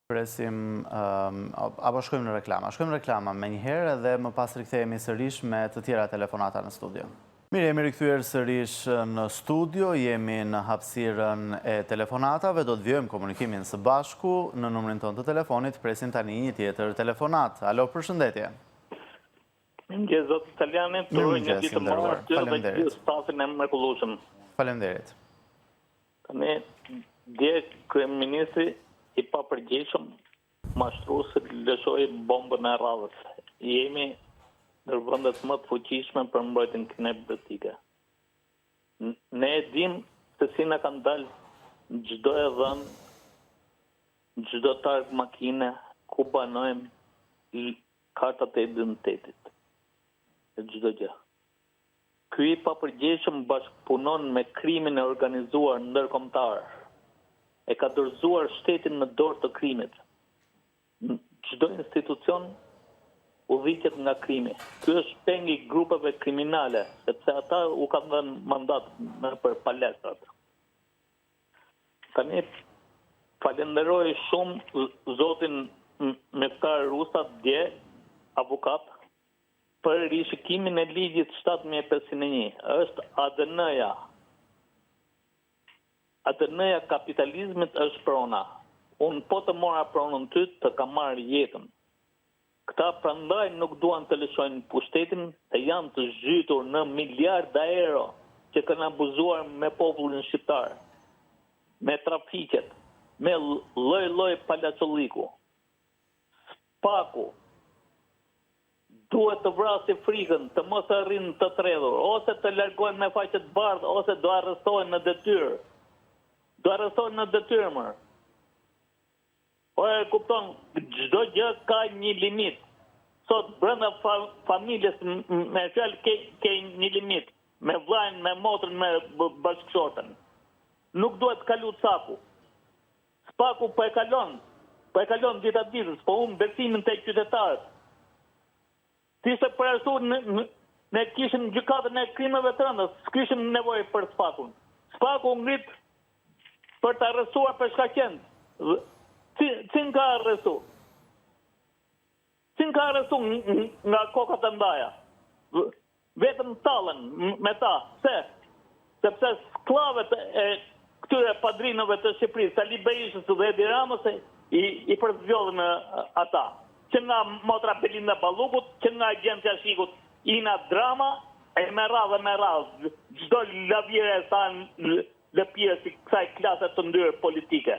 Presim, apo shkojmë në reklama. Shkojmë në reklama menjëherë dhe më pas rikthehemi sërish me të tjera telefonata në studio. Mirë, jemi rikthyer sërish në studio, jemi në hapësirën e telefonatave, do të vijojmë komunikimin së bashku në numrin tonë të telefonit, presim tani një tjetër telefonatë. Alo, përshëndetje. Mirëmëngjes zoti Salianji, të uroj një ditë të mbarë ty dhe gjithë stafin e mrekullueshëm. Faleminderit. Tani. Dje kryeministri i papërgjegjshëm mashtrues lëshoi bombën e radhës. Jemi ndër vendet më të fuqishme për mbrojtjen kibernetike. Ne e dimë se si na kanë dalë çdo e dhënë, çdo targë makine, ku banojmë, kartat e identitetit. E çdo gjë. Ky i papërgjegjshëm bashkëpunon me krimin e organizuar ndërkombëtar. E ka dorëzuar shtetin në dorë të krimit. Çdo institucion udhëhiqet nga krimi. Ky është peng i grupeve kriminale, sepse ata u kanë dhënë mandat nëpër palestrat. Tani falenderoj shumë zotin Miftar Rusta dje, avokat, Për rishikimin e ligjit 7501, është ADN-ja. ADN-ja e kapitalizmit është prona. Unë po të mora pronën ty, të kam marrë jetën. Këta prandaj nuk duan të lëshojnë pushtetin, se janë të zhytur në miliarda euro që kanë abuzuar me popullin shqiptar, me trafiqet, me lloj-lloj palaçolliku. SPAK-u duhet të vrasi frikën, të mos rrinë të tredhur, ose të largohen me faqe të bardhë, ose do arrestohen në detyrë. Do arrestohen në detyrë, mër. Po e kupton, çdo gjë ka një limit. Sot brenda fa, familjes me fjalë ke, ke një limit, me vllain, me motrën, me bashkëshorten. Nuk duhet kalu caku. SPAK-u po e kalon, po e kalon dita ditës, po humb besimin te qytetarët. Të ishte për ashtu ne, ne kishim gjykatën e krimeve të rënda, s'kishim nevojë për SPAK-un. SPAK-u u ngrit për të arrestuar peshkaqenët. Cilin ka arrestu? Cilin ka arrestu nga kokat e ndaja? Vetëm tallen me ta. Pse? Sepse skllavet e këtyre padrinëve të Shqipërisë, Sali Berishës dhe Edi Ramës i, i përzgjodhën ata. Që nga motra Belinda Ballukut, që nga agjentja e SHIK-ut Ina Drama, e me radhë e me radhë, çdo lavire e thanë lëpirës i kësaj klase të ndyrë politike.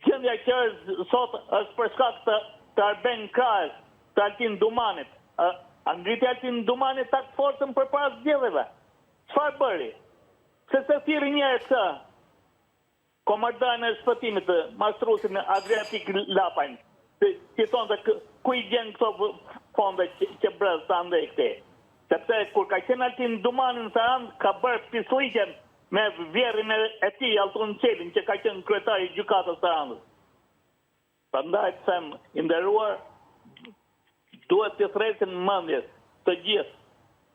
Gjendja që është sot është për shkak të të Arben Krajës, të Altin Dumanit. A, a ngriti Altin Dumani task forcën përpara zgjedhjeve? Çfarë bëri? Pse s'e thirri një herë këtë komandantin e shpëtimit, mashtruesin Adriatik Lapajn, të t'i thonte ku i gjen këto fonde që, që bredh sa andej këtej? Sepse kur ka qenë Altin Dumani në Sarandë, ka bërë pislliqe me vjehrrin e tij Alltun Çelin që ka qenë kryetar i gjykatës së Sarandës. Prandaj të them i nderuar, duhet t'i thërrasin mendjes të gjithë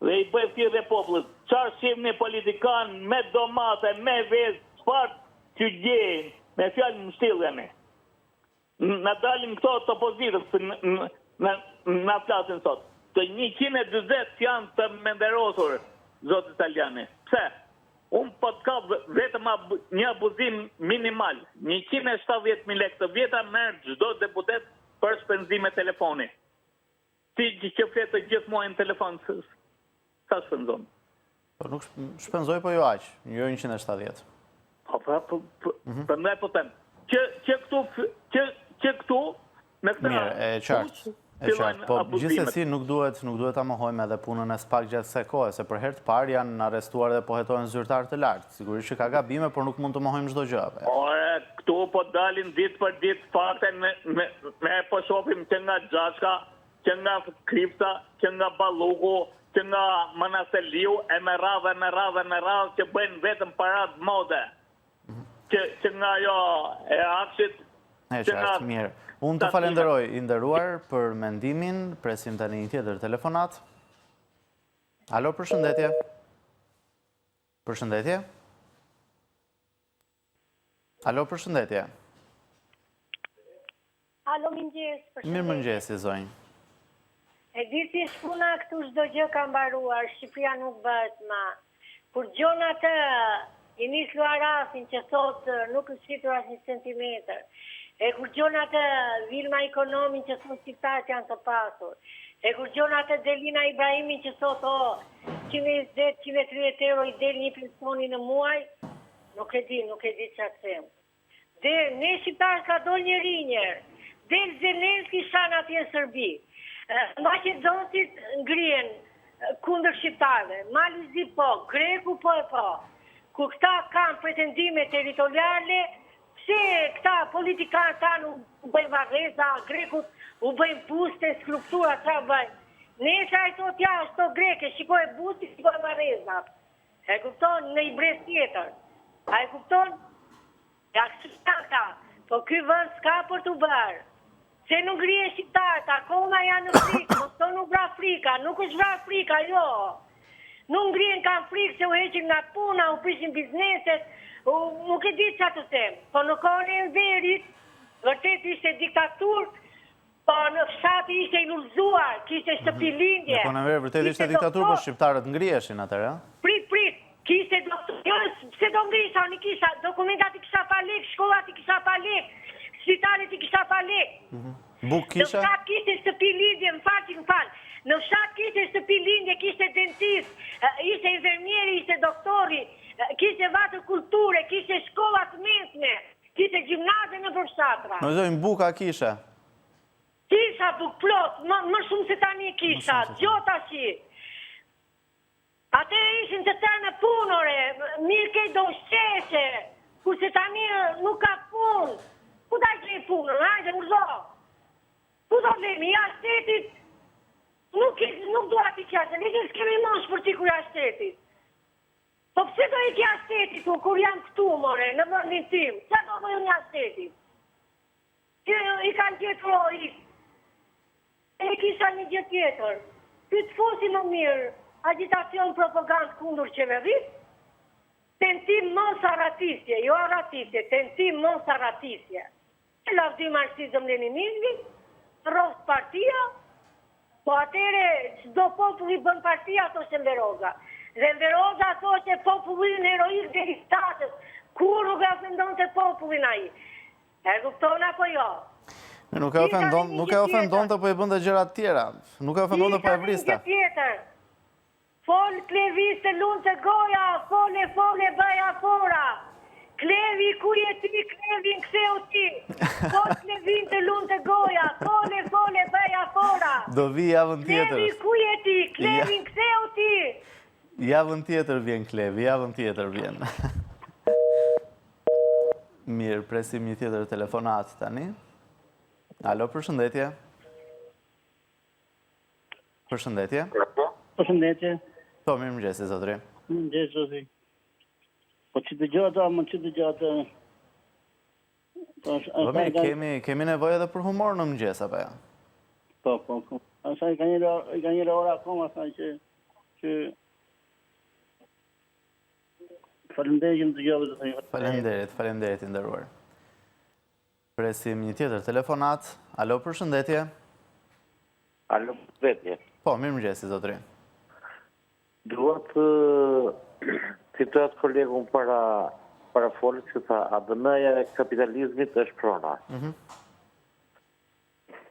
dhe i bëj thirrje popullit, çfarë shihni politikan me domate, me vezë, çfarë t'ju gjejnë, me fjalë mbështilljani. Na dalin këto të opozitës na na flasin sot. Të 140 janë të menderosur, zoti Salianji. Pse? Unë po të kap vetëm ab, një abuzim minimal. 170.000 lekë të vjetra merr çdo deputet për shpenzime telefoni. Ti që flet të gjithë muajin në telefon, sa shpenzon? Po nuk shpenzoj, po jo aq, jo 170. Po, po, po, po mhm. prandaj po them, që, që këtu, që, që këtu, me këtë... Mirë, e qartë, e qartë, po gjithsesi nuk duhet, nuk duhet ta mohojmë edhe punën e SPAK gjatë kësaj kohe, se për herë të parë janë arrestuar dhe po hetohen zyrtarë të lartë. Sigurisht që ka gabime, por nuk mund të mohojmë çdo gjë apo. Ore, këtu po dalin ditë për ditë fakte, me, me, me po shohim që nga Xhaçka, që nga Krifca, që nga Balluku, që nga Manastirliu e me radhë e me radhë e me radhë që bëjnë vetëm paradë mode. Që që nga ajo e AKSHI-t, E qartë, mirë. Unë të falenderoj i nderuar për mendimin, presim tani një tjetër telefonatë. Alo, përshëndetje. Përshëndetje. Alo, përshëndetje. Alo, mirëmëngjes, përshëndetje. Mirëmëngjesi, zonjë. E di si është puna këtu çdo gjë ka mbaruar, Shqipëria nuk bëhet ma. Kur dëgjon atë Enis Luarasin që thotë nuk është shitur asnjë centimetër. E kur dëgjon atë Vilma Ikonomin që thotë shqiptarët janë të pasur. E kur dëgjon atë Delina Ibrahimin që thotë o 120, 130 euro i del një personi në muaj. Nuk e di, nuk e di ça të them. Dhe ne shqiptarët ka dol njeri njëherë. Del Zelenski shan atje në Serbi. Maqedonasit ngrihen kundër shqiptarëve. Mali i Zi po, Greku po e po. Kur këta kanë pretendime territoriale, pse këta politikanët tanë u bëjnë varreza, grekut u bëjnë buste, skulptura, ça bëjnë. Nesër ai thotë ja, është tokë greke, shikoje bustin, shikoje varrezat. E kupton në një brez tjetër. A e kupton? Ja kështu janë këta. Po ky vend s'ka për t'u bërë. Se nuk ngrihen shqiptarët, akoma janë në frikë, mos thonë u vra frika, nuk është vra frika, jo. Nuk ngrihen kanë frikë se u heqin nga puna, u prishin bizneset, u, nuk e di ça të them. Po në kohën e Enverit, vërtet ishte diktaturë, Po në fshati ishte i lulëzuar, kishte shtëpi mhm. lindje. Në kohën e Enverit vërtet ishte diktaturë, po shqiptarët ngriheshin atëherë, ë? Prit, prit, kishte doktor, jo, pse do ngrisha, unë kisha, dokumentat i kisha pa lek, shkollat i kisha pa lek, spitalet i kisha pa lek. Mhm. Bukë kisha? Në fshat kishte shtëpi lindje, më fal që më fal. Në fshat kishte shtëpi lindje, kishte dentist, ishte infermieri, ishte doktori, kishte vatër kulture, kishte shkolla të mesme. Kishte gjimnaze nëpër fshatra. Më zonjë bukë a kishe? Kisha bukë plot, më, më shumë se tani kisha, gjo tashi. Atëherë ishin të tërë në punë, ore, mirë ke do ushqeshe, kurse tani nuk ka punë. Ku ta gjej punën, hajde, urdhëro. Ku do vemi, jashtë shtetit, nuk, nuk dua t'i qasë, ne s'kemi moshë për t'ikur jashtë shtetit. Po pse do ik jashtë shtetit unë kur jam këtu more në vendin tim ça do bëj unë jashtë shtetit që i kanë gjetur o ik e kisha një gjë tjetër ky të fusi më mirë agjitacion propagandë kundër qeverisë tentim mos arratisje jo arratisje tentim mos arratisje Lavdi marksizëm leninizmit, rroftë partia, po atëhere çdo popull i bën partia thoshte Enver Hoxha. Dhe Enver Hoxha thoshte populli ynë heroik deri datës, kurrë nuk e ofendonte popullin ai. E kupton apo jo? Nuk e ofendon, nuk e ofendonte, po i bënte gjëra të tjera. Nuk e ofendonte, po e vriste. Tjetër. Fol Klevi të lumtë goja fole fole bëj afora Klevi ku je ti Klevin ktheu ti Fol Klevin të lumtë goja fole fole bëj afora Do vi javën tjetër. Klevi ku je ti Klevin ktheu ti Javën tjetër vjen Klevi, javën tjetër vjen. Mirë, presim një tjetër telefonatë tani. Alo, përshëndetje. Përshëndetje. Përshëndetje. Po, mirëmëngjesi, zotëri. Mirëmëngjesi, zotëri. Po që dëgjoj ato, më që dëgjoj ato... Po, po mirë, kemi, kemi nevojë edhe për humor në mëngjes, apo jo? Po, po, po. Asa i ka një, i ka një ora akoma, sa që... që... Faleminderit që më dëgjove, zotëri. Faleminderit, faleminderit i nderuar. Presim një tjetër telefonatë. Alo, përshëndetje. Alo, përshëndetje. Po, mirëmëngjesi, zotëri. Dua të citoj atë kolegun para parafolës që tha ADN-ja e kapitalizmit është prona. Mm -hmm.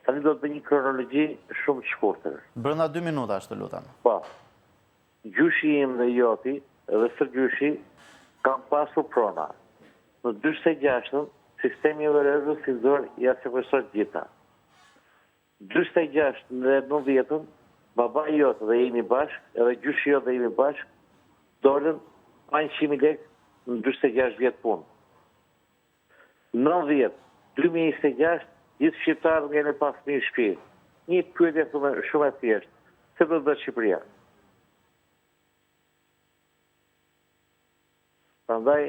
Tani do të bëj një kronologji shumë të shkurtër. Brenda dy minutash, të lutem. Po. Gjyshi im dhe joti dhe stërgjyshi kanë pasur prona. Në 46-ën, sistemi i Enver Hoxhës i nxori ia sekuestroi të gjitha. 46 dhe 90-ën, babai jot dhe imi bashkë, edhe gjyshi jot dhe imi bashkë, dolën pa 100.000 lekë në 46 vjet punë. 90, 2026, gjithë shqiptarët ngelen pa fëmijë në shtëpi. Një pyetje shumë shumë e thjeshtë, pse do të bëhet Shqipëria? Prandaj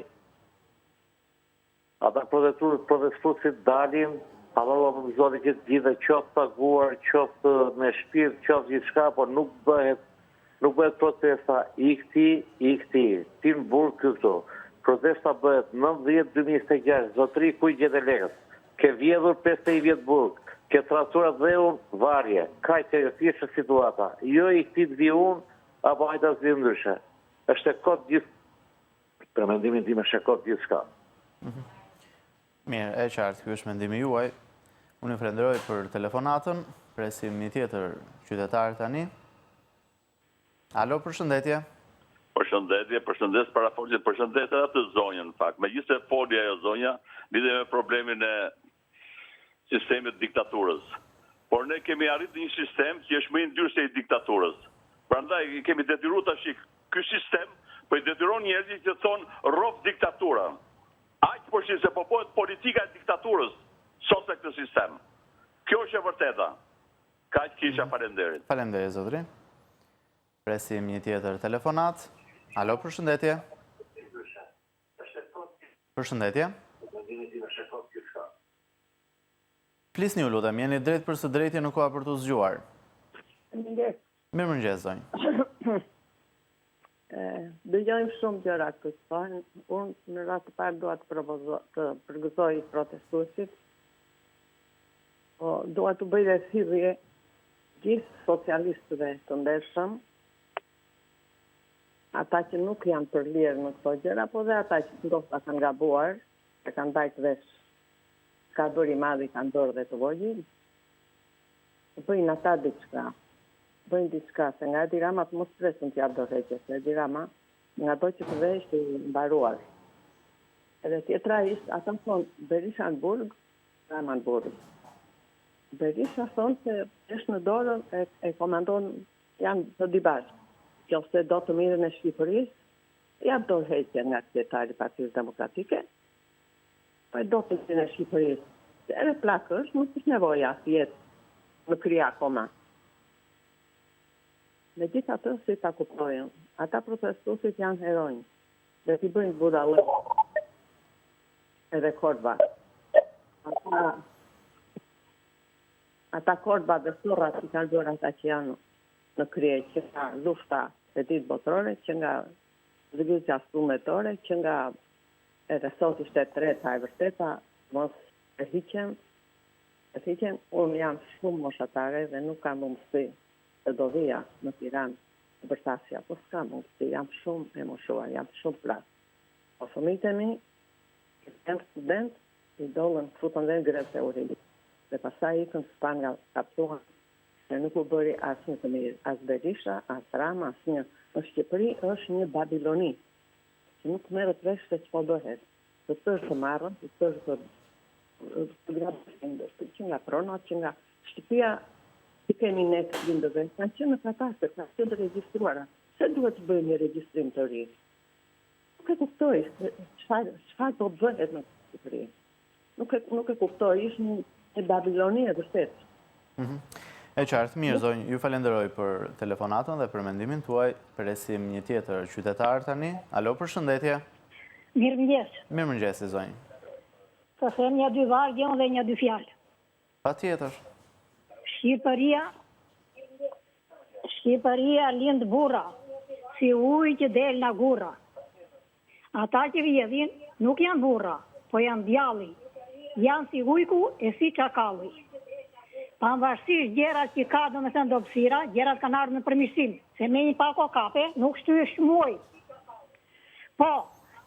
ata protestues, protestuesit dalin, hallall ua bëftë Zoti që të gjithëve, qoftë paguar, qoftë me shpirt, qoftë gjithçka, por nuk bëhet Nuk bëhet protesta ik ti, ik ti, ti në burg ky këtu. Protesta bëhet 90 2026 zotëri ku i gjete lekët. Ke vjedhur 51 vjet burg, ke tradhtuar atdheun, varje. Kaq e thjeshtë është situata. Jo ik ti të vij unë apo hajde ta zgjidhim ndryshe. Është e kotë gjithë për mendimin tim është e kotë gjithçka. Mhm. Mirë, e qartë, ky është mendimi juaj. Unë ju falenderoj për telefonatën. Presim një tjetër qytetar tani. Alo, përshëndetje. Përshëndetje, përshëndes parafolësin, përshëndes edhe atë zonjën në fakt. Megjithëse foli ajo zonja, lidhje me problemin e sistemit të diktaturës. Por ne kemi arritur një sistem që është më i ndyrë se i diktaturës. Prandaj i kemi detyruar tash ky sistem po i detyron njerëzit që të thonë rroftë diktatura. Aq po shi se po bëhet politika e diktaturës sot në këtë sistem. Kjo është e vërteta. Kaq kisha faleminderit. Faleminderit zotëri. Presim një tjetër telefonatë. Alo, përshëndetje. Përshëndetje. Flisni ju lutem, jeni drejtpërsëdrejti në Koha për t'u zgjuar. Mirëmëngjes. Mirëmëngjes, zonjë. Dëgjojmë shumë gjëra këtu që thonë. Unë në radhë të parë dua të propozoj, të përgëzoj protestuesit. Po dua të bëj dhe thirrje gjithë socialistëve të ndershëm, ata që nuk janë përlirë në këto gjëra, po dhe ata që ndoshta kanë gabuar, e kanë mbajt vesh çka bëri i madhi kanë bërë dhe të vogjël, të bëjnë ata diçka, bëjnë diçka, se nga Edi Rama të mos presin të japë dorëheqje, se Edi Rama ngado që të vejë është i mbaruar. Edhe tjetra ishte, ata thonë Berisha në burg, Rama në burg. Berisha thonë se është në dorën e, e komandon janë të dy bashkë. Qoftë se do të mirën e Shqipërisë, jap dorëheqje nga kryetari i Partisë Demokratike, po e do të mirën e Shqipërisë. Se edhe plak është, nuk është nevoja të jetë në krye akoma. Megjithatë, si ta kuptojnë, ata protestuesit janë heronj dhe t'i bëjnë budallëk edhe korba. Ata ata korba dhe sorrat që kanë bërë ata që janë në krye që nga lufta e dytë botërore, që nga lëvizja vullnetore, që nga edhe sot ishte e treta e vërteta, mos e hiqen, e hiqen, unë jam shumë moshatare dhe nuk kam mundësi të do vija në Tiranë të bërtasja, po s'kam mundësi, jam shumë e moshuar, jam shumë plak. Po fëmijët e mi, që janë student, i dolën, futën dhe në grevë të urisë. Dhe pastaj ikën spanga, kaptuan se nuk u bëri asnjë të mirë, as Berisha, as Rama, asnjë. Në Shqipëri është një Babiloni, që nuk merret vesh se ç'po bëhet. Të tërë të marrën, të tërë të të grabisin, që nga pronat, që nga shtëpia që kemi ne të prindërve, kanë qenë në katastër, kanë qenë të regjistruara. Pse duhet të bëjmë një regjistrim të ri? Nuk e kuptoj çfarë çfarë po bëhet në Shqipëri. Nuk e nuk e kuptoj, është një një Babiloni e vërtetë. Mhm. E qartë, mirë zonjë, ju falenderoj për telefonatën dhe për mendimin tuaj. Presim një tjetër qytetar tani. Alo, përshëndetje. Mirëmëngjes. Mirëmëngjesi zonjë. Të them një dy vargje unë dhe një dy fjalë. Patjetër. Shqipëria Shqipëria lind burra, si ujë që del nga gurra. Ata që vjedhin nuk janë burra, po janë djalli, janë si ujku e si çakalli. Pavarësisht gjerat që ka domethënë dobësira, gjerat kanë ardhur në përmirësim, se me një pako kape nuk shtyhesh muaj. Po,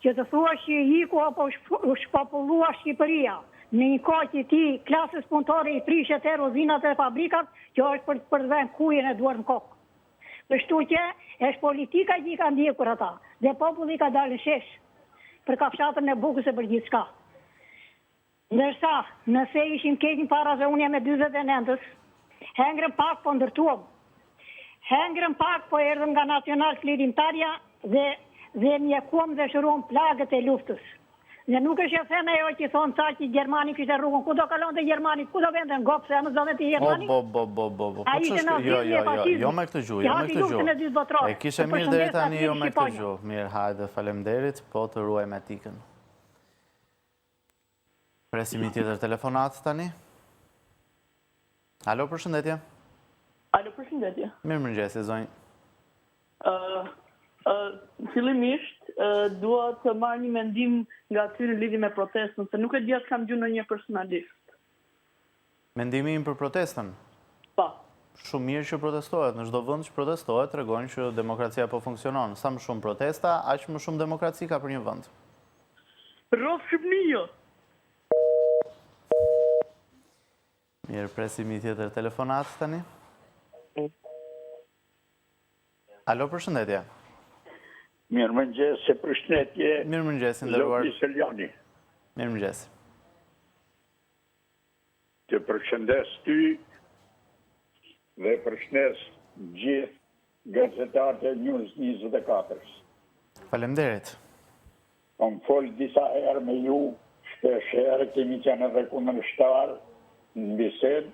që të thuash që iku apo u shpopullua Shqipëria, në një kohë që ti klasës punëtore i prishe tërë uzinat dhe fabrikat, kjo është për për të vënë kujën e duart në kokë. Kështu që është politika që i ka ndjekur ata dhe populli ka dalë në shesh për kafshatën e bukës e për gjithçka. Ndërsa, nëse ishim keq më para se unë jam e 49-ës, hengrëm pak po ndërtuam. Hengrëm pak po erdhëm nga nacional çlirimtarja dhe dhe mjekuam dhe shëruam plagët e luftës. Dhe nuk është e thënë ajo që thonë ca që Gjermani kishte rrugën, ku do kalonte Gjermani, ku do vente në Gopë, se më do vente Gjermani? O, bo, bo, bo, bo, bo, po ç'është, jo, jo, jo, jo me këtë gjuhë, jo me këtë gjuhë. E kishe mirë deri tani jo me këtë gjuhë. Mirë, hajde, faleminderit, po të ruajmë etikën. Presim një tjetër telefonatë tani. Alo, përshëndetje. Alo, përshëndetje. Mirëmëngjesi, zonjë. Fillimisht, dua të marr një mendim nga ty në lidhje me protestën, se nuk e di a të kam dëgju ndonjëherë personalisht. Mendimi im për protestën? Po. Shumë mirë që protestohet, në çdo vend që protestohet tregon që demokracia po funksionon. Sa më shumë protesta, aq më shumë demokraci ka për një vend. Rroftë Shqipnia! Mirë, presim një tjetër telefonatë tani. Alo, përshëndetje. Mirëmëngjes e përshëndetje. Mirëmëngjes, i nderuar. Zoti Salianji. Mirëmëngjes. Të përshëndes ty dhe përshëndes gjithë gazetarët e News 24-s. Faleminderit. Kam fol disa herë me ju, shpesh herë kemi qenë edhe kundërshtar në bisedë.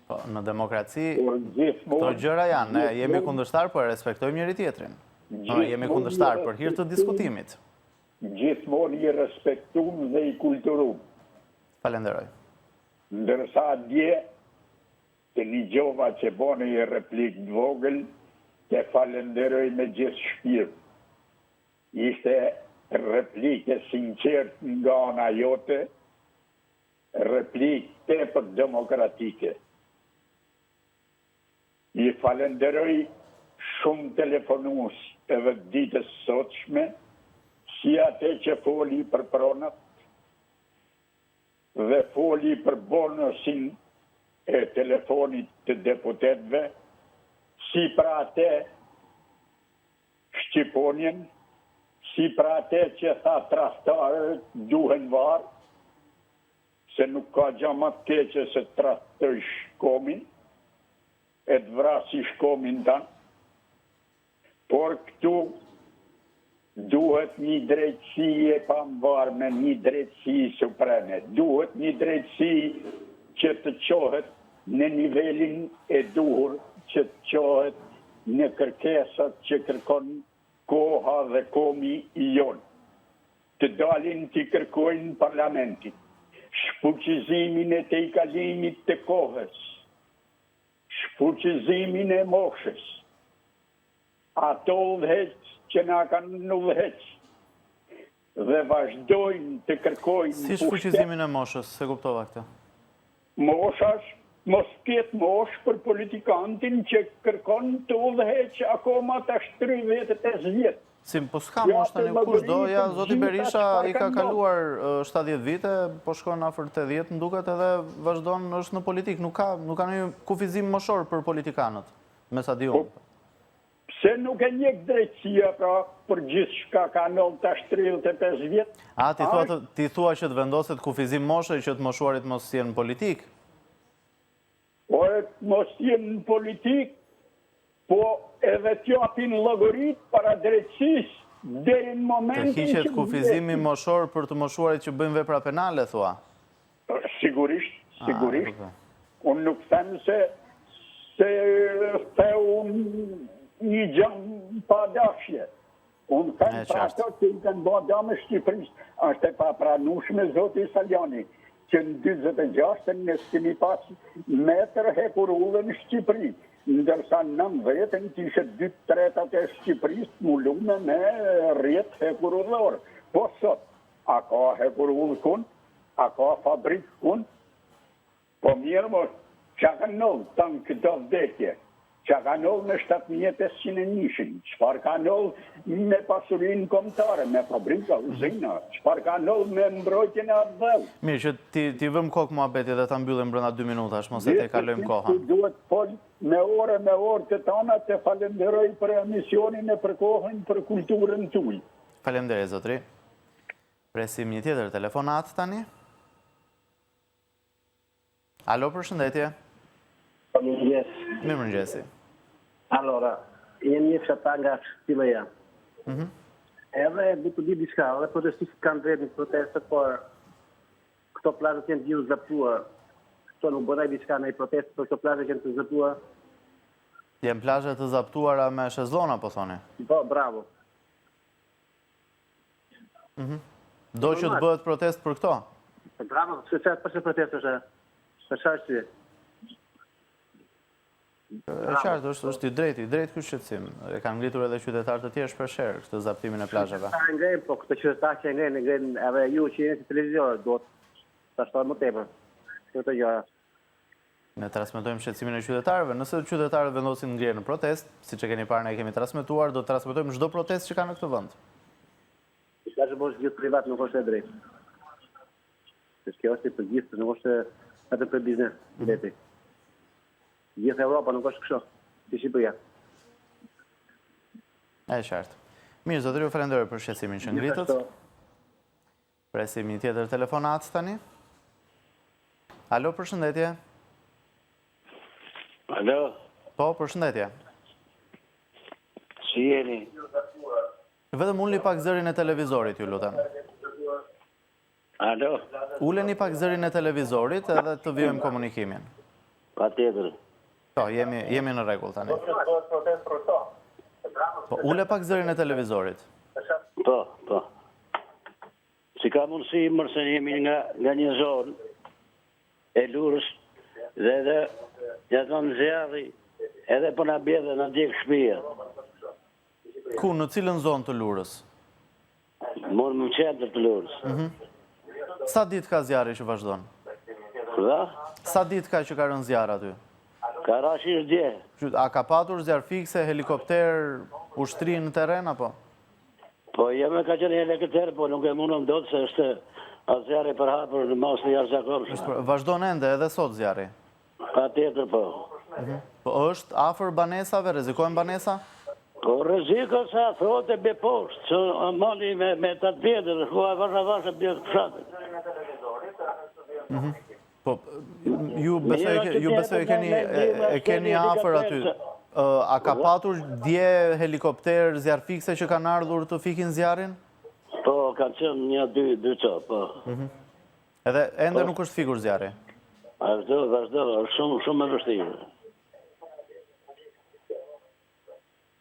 Po, në demokraci, këto gjëra janë, ne jemi kundërshtar, po e respektojmë njëri tjetrin. Ne jemi kundërshtar për hir të diskutimit. Gjithmonë i respektum dhe i kulturum. Falenderoj. Ndërsa dje, të nigjova që bone një replikë të vogël, të falenderoj me gjithë shpirt. Ishte replikë e sinqertë nga ana jote, replikë tepër demokratike. I falenderoj shumë telefonues edhe të ditës sotshme, si atë që foli për pronat dhe foli për bonusin e telefonit të deputetëve, si për atë Shqiponjën, si për ate që tha tradhtarët duhen varë, se nuk ka gja ma të keqe se të tradhtojsh komin, e të vrasish komin tan, por këtu duhet një drejtësi e pamvarme, një drejtësi supreme, duhet një drejtësi që të çohet në nivelin e duhur, që të çohet në kërkesat që kërkon koha dhe komi i jonë. Të dalin t'i kërkojnë parlamentit shfuqizimin e tejkalimit të kohës, shfuqizimin e moshës, ato udhëheqës që na kanë udhëheq dhe vazhdojnë të kërkojnë pushtet. Si shfuqizimin e moshës, s'e kuptova këtë. Mosha është, mos ketë moshë për politikantin që kërkon të udhëheqë akoma tash 35 vjet. Si, po s'ka moshë tani, kush do, ja, zoti Berisha i ka kaluar 70 vite, po shkon afër 80, më duket edhe vazhdon është në politikë, nuk ka, nuk ka një kufizim moshor për politikanët, me sa di unë. Po, Pse nuk e ndjek drejtësia pra për gjithçka ka ndodhur tash 35 vjet? A, ti thua, ti thua që të vendoset kufizim moshe që të moshuarit mos jenë në politikë? Po e të mos jenë në politikë, po edhe t'japin llogaritë para drejtësisë deri në momentin që... Të hiqet kufizimi moshor për të moshuarit që bëjnë vepra penale, thua? Sigurisht, sigurisht. Unë nuk them se se theu një gjë pa dashje. Unë them pra ato që i kanë ba dame Shqipërisë. Është e papranueshme zoti Salianji, që në 46 ne s'kemi pas metër hekurudhe në Shqipëri, ndërsa në 90 kishe 2 tretat e Shqipërisë të mbulume me rrjet hekurudhor. Po sot, A ka hekurudhë kun? A ka fabrikë kun? Po mirë mo, ça ka ndodhë tanë këto vdekje? Ça ka ndodhë me 7501-shin? Çfarë ka ndodhë me pasurinë kombëtare, me fabrika, uzina? Çfarë ka ndodhë me mbrojtjen e atdheut? Mirë, që t'i, t'i vëmë kokë muhabetit dhe ta mbyllim brenda dy minutash, mos e tejkalojmë kohën. Duhet fol me orë me orë të tana të falenderoj për emisionin e për kohën për kulturën tuaj. Faleminderit zotëri. Presim një tjetër telefonatë tani. Alo, përshëndetje. Mirëmëngjes. Mirëmëngjesi. Allora, jam një fshatar nga Shtileja. Mhm. Edhe du të di diçka, edhe protestuesit kanë drejtë në protestë, por këto plazhet janë të gjithë zaptuar. Këto nuk bënë diçka në protestë për këto plazhe që janë të zaptuar. Janë plazhe të zaptuara me shezlona, po thoni? Po, bravo. Mhm. Do që të bëhet protestë për këto? Po, bravo, se çfarë përse protestë është? Për çfarë arsye? E qartë, është është i drejtë, i drejtë ky shqetësim. E kanë ngritur edhe qytetarë të tjerë shpesh herë këtë zaptimin e plazheve. Ta ngrenë, po këto qytetarë që e ngrenë, e ngrenë edhe ju që jeni si televizor, duhet ta shtojmë më tepër këto gjëra. Ne transmetojmë shqetësimin e qytetarëve. Nëse qytetarët vendosin të ngrihen në protestë, siç e keni parë ne e kemi transmetuar, do të transmetojmë çdo protestë që ka në këtë vend. Diçka që bësh gjithë privat nuk është e drejtë. Se kjo është për gjithë, nuk është vetëm për biznes, mm. veti. Gjithë Europa nuk është kështu, si Shqipëria. E qartë. Mirë, zotëri, ju falenderoj për shqetësimin që ngritët. Presim një tjetër telefonatë tani. Alo, përshëndetje. Alo. Po, përshëndetje. Si jeni? Vetëm ulni pak zërin e televizorit, ju lutem. Alo. Uleni pak zërin e televizorit edhe të vijojmë komunikimin. Patjetër. Po, jemi, jemi në rregull tani. Po, ule pak zërin e televizorit. Po, po. Si ka mundësi mër se jemi nga, nga një zonë e Lurës dhe edhe jeton zjarri edhe po na bje dhe na djeg shpia. Ku, në cilën zonë të Lurës? Mor në qendër të Lurës. Mhm. Sa ditë ka zjarri që vazhdon? Dhe? Sa ditë ka që ka rënë zjarr aty? Ka ra që është dje. A ka patur zjarrfikëse, helikopter, ushtri në terren, apo? Po, jemi ka qenë helikopter, po nuk e mundëm dot se është zjarr i përhapur në masë të jashtëzakonshme. Vazhdon ende edhe sot zjarri? Patjetër po. Mhm. Po është afër banesave, rrezikohen banesa? Po rreziko se afrohet e bie poshtë, që mali me, me të të vjetër, dhe shkua vasha vasha bie të fshatit. Mhm. Po, ju besoj, ju besoj e keni, e keni afër aty. A ka patur dje helikopter zjarrfikëse që kanë ardhur të fikin zjarrin? Po, kanë qenë një, dy, dy copë, po. Mhm. Edhe ende nuk është fikur zjarri. Vazhdo, vazhdo, është shumë shumë e vështirë.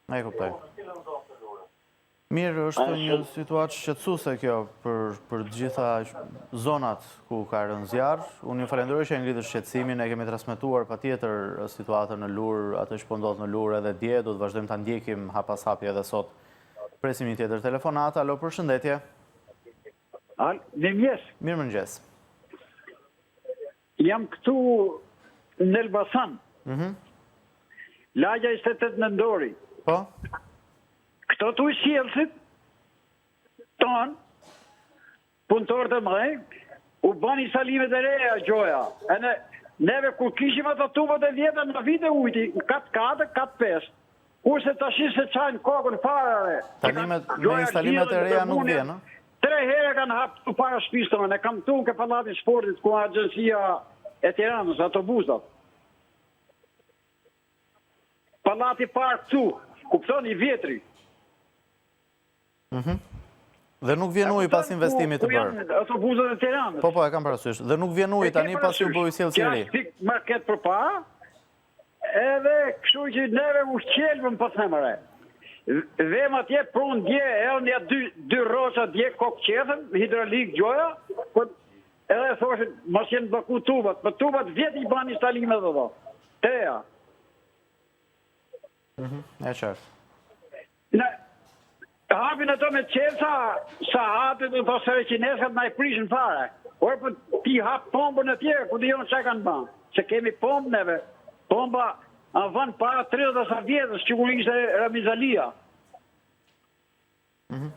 E kuptoj. Mirë, është një situatë shqetësuese kjo për për të gjitha zonat ku ka rënë zjarr. Unë ju falenderoj që e ngritët shqetësimin, e kemi transmetuar patjetër situatën në Lurë, atë që po ndodh në Lurë edhe dje, do të vazhdojmë ta ndjekim hap pas hapi edhe sot. Presim një tjetër telefonatë. Alo, përshëndetje. Alo, mirëmëngjes. Mirëmëngjes. Jam këtu në Elbasan. Mhm. Lagja 28 nëntori. Po? Këto të ujësjellësit tanë, punëtorët e mëdhenj, u banë instalimet e reja gjoja. E ne, neve kur kishim ato tubat e vjetra na vinte ujti, në kat 4, kat 5. Kurse tashi s'e çajnë kokën fare re. Tani me, me instalimet e reja nuk vjen, ë? Tre herë kanë hap këtu para shtëpisë tonë, e kam këtu ke pallati i sportit ku agjencia e Tiranës, autobusat. Pallati parë këtu, kupton i vjetri. Mhm. Dhe nuk vjen uji pas investimit të bërë. Ku janë autobusët e Tiranës? Po, po, e kam parasysh. Dhe nuk vjen uji tani pasi u bë ujësjellësi i ri. Kjo market përpara, edhe kështu që neve u qelbëm po them re. Vem atje prunë dje, edhe nja dy, dy rroça dje kokë qethën, hidraulik gjoja, po edhe thoshin, mos jenë blloku tubat, po tubat vjet i banë instalimet dhe do. Teja. Mhm, e qartë. Në hapin ato me çelësa, sa hapin dhe po saraçineskat na i prishin fare. Por po ti hap pompën e tjera, ku di unë ça kanë ba. Se kemi pompë neve. Pompa a vënë para 30 e sa vjetës, që kur ishte Ramiz Alia. Mhm.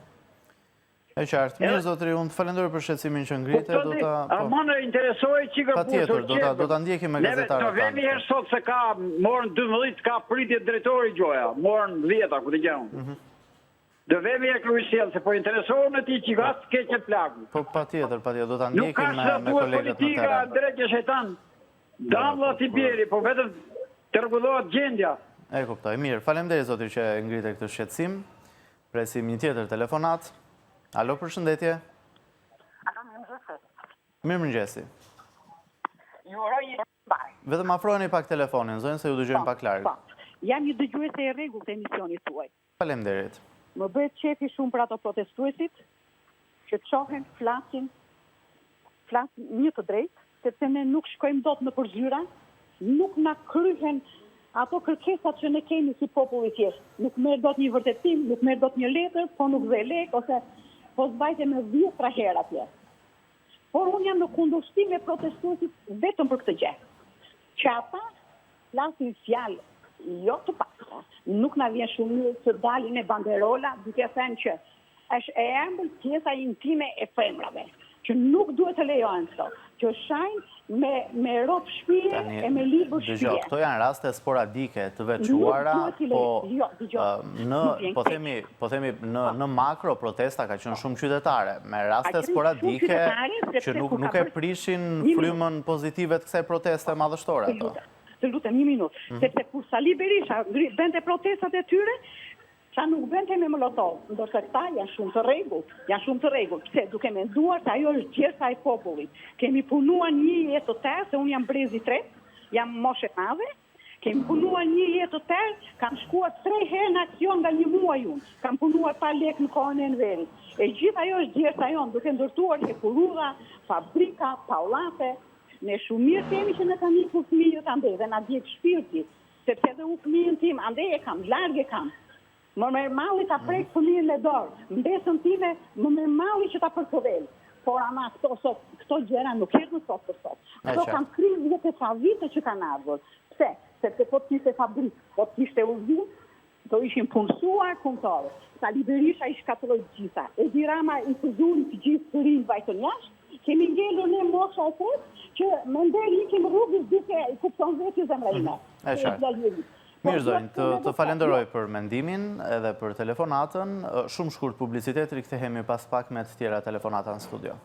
E qartë. Mirë zotëri, unë të falenderoj për shqetësimin që ngrite, do ta po. Aman e interesoi çika pushë. Patjetër, do ta do ta ndjekim me gazetarët. Ne do vemi herë sot se ka n'orën 12 ka pritje drejtori gjoja, n'orën 10 ku di unë. Mhm. Do vemi e kryesjell se po interesohem me ti çika të keqe plaku. Po patjetër, patjetër, do ta ndjekim me me kolegët në terren. Nuk ka politika drejt shejtan. Damlla ti bjeri, po vetëm të rregullohet gjendja. E kuptoj. Mirë, faleminderit zotëri që e ngrite këtë shqetësim. Presim një tjetër telefonatë. Alo, përshëndetje. Alo, mirëmëngjesi. Mirëmëngjesi. Ju uroj një mbarë. Vetëm afrojeni pak telefonin, zonjë, se ju dëgjojmë po, pak larg. Po, jam një dëgjuese e rregullt e emisionit tuaj. Faleminderit. Më bëhet qefi shumë për ato protestuesit që çohen, flasin, flasin një të drejtë, sepse ne nuk shkojmë dot nëpër zyra, nuk na kryhen ato kërkesat që ne kemi si popull i thjeshtë. Nuk merr dot një vërtetim, nuk merr dot një letër, po nuk dhe lekë ose po s'vajte me dhjetra herë atje. Por unë jam në kundërshtim me protestuesit vetëm për këtë gjë. Që ata flasin fjalë jo të pastra. Nuk na vjen shumë mirë që dalin me banderola duke thënë që është e ëmbël pjesa intime e femrave. Që nuk duhet të lejohen këto, që shajnë me me rob shpie e me libër shpie. Dëgjo, këto janë raste sporadike të veçuara, po jo, dëgjo, në po themi, po themi në në makro protesta ka qenë shumë qytetare, me raste sporadike që nuk nuk e prishin frymën pozitive të kësaj proteste madhështore ato. Të lutem një minutë, mhm. sepse kur Sali Berisha bënte protestat e tyre, Ça nuk bënte me molotov, ndërsa këta janë shumë të rregullt, janë shumë të rregullt. Pse? Duke menduar se ajo është djersa e popullit. Kemi punuar një jetë të tërë, se unë jam brezi i tretë, jam moshë e madhe, kemi punuar një jetë të tërë, kam shkuar tre herë në aksion nga një muaj unë, kam punuar pa lekë në kohën e Enverit. E gjithë ajo është djersa jonë, duke ndërtuar hekurudha, fabrika, pallate. Ne shumë mirë kemi që na kanë ikur fëmijët andej dhe na djeg shpirti, Sepse edhe unë fëmijën tim andej e kam, larg e kam. Më merr malli ta prek mhm. fëmijën me dorë, mbesën time më merr malli që ta përkëdhel. Por ama këto sot, këto gjëra nuk erdhën sot për sot. Këto kanë 30 e ca vite që kanë ardhur. Pse? Sepse po të kishte fabrikë, po të kishte uzinë, Do ishin punësuar punëtorë. Sali Berisha i shkatërroi të gjitha. Edi Rama i përzuri të gjithë të rinjtë vajtën jashtë. Kemi ngelur ne mosha e tretë që me nder ikim rrugës duke i kupton vetë zemra ime. E qartë. Mirë zonjë, të, të falenderoj për mendimin edhe për telefonatën. Shumë shkurt publicitet, rikthehemi pas pak me të tjera telefonata në studio.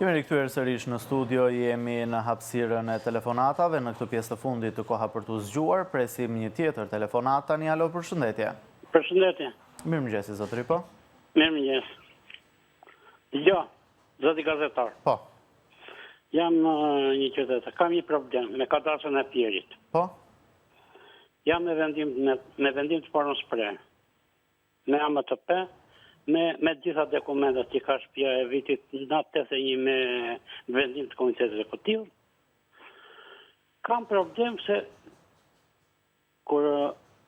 Jemi rikthyer sërish në studio, jemi në hapësirën e telefonatave, në këtë pjesë të fundit të koha për t'u zgjuar, presim një tjetër telefonatë, tani alo përshëndetje. Përshëndetje. Mirëmëngjesi, zotëri, po? Mirëmëngjes. Jo, zoti gazetar. Po. Jam një qytetar, kam një problem me kadastrën e Fierit. Po? Jam me vendim, me, me vendim të formës prerë. me AMTP, me me të gjitha dokumentat që ka shtëpia e vitit 81 me vendim të Komitetit Ekzekutiv. Kam problem se kur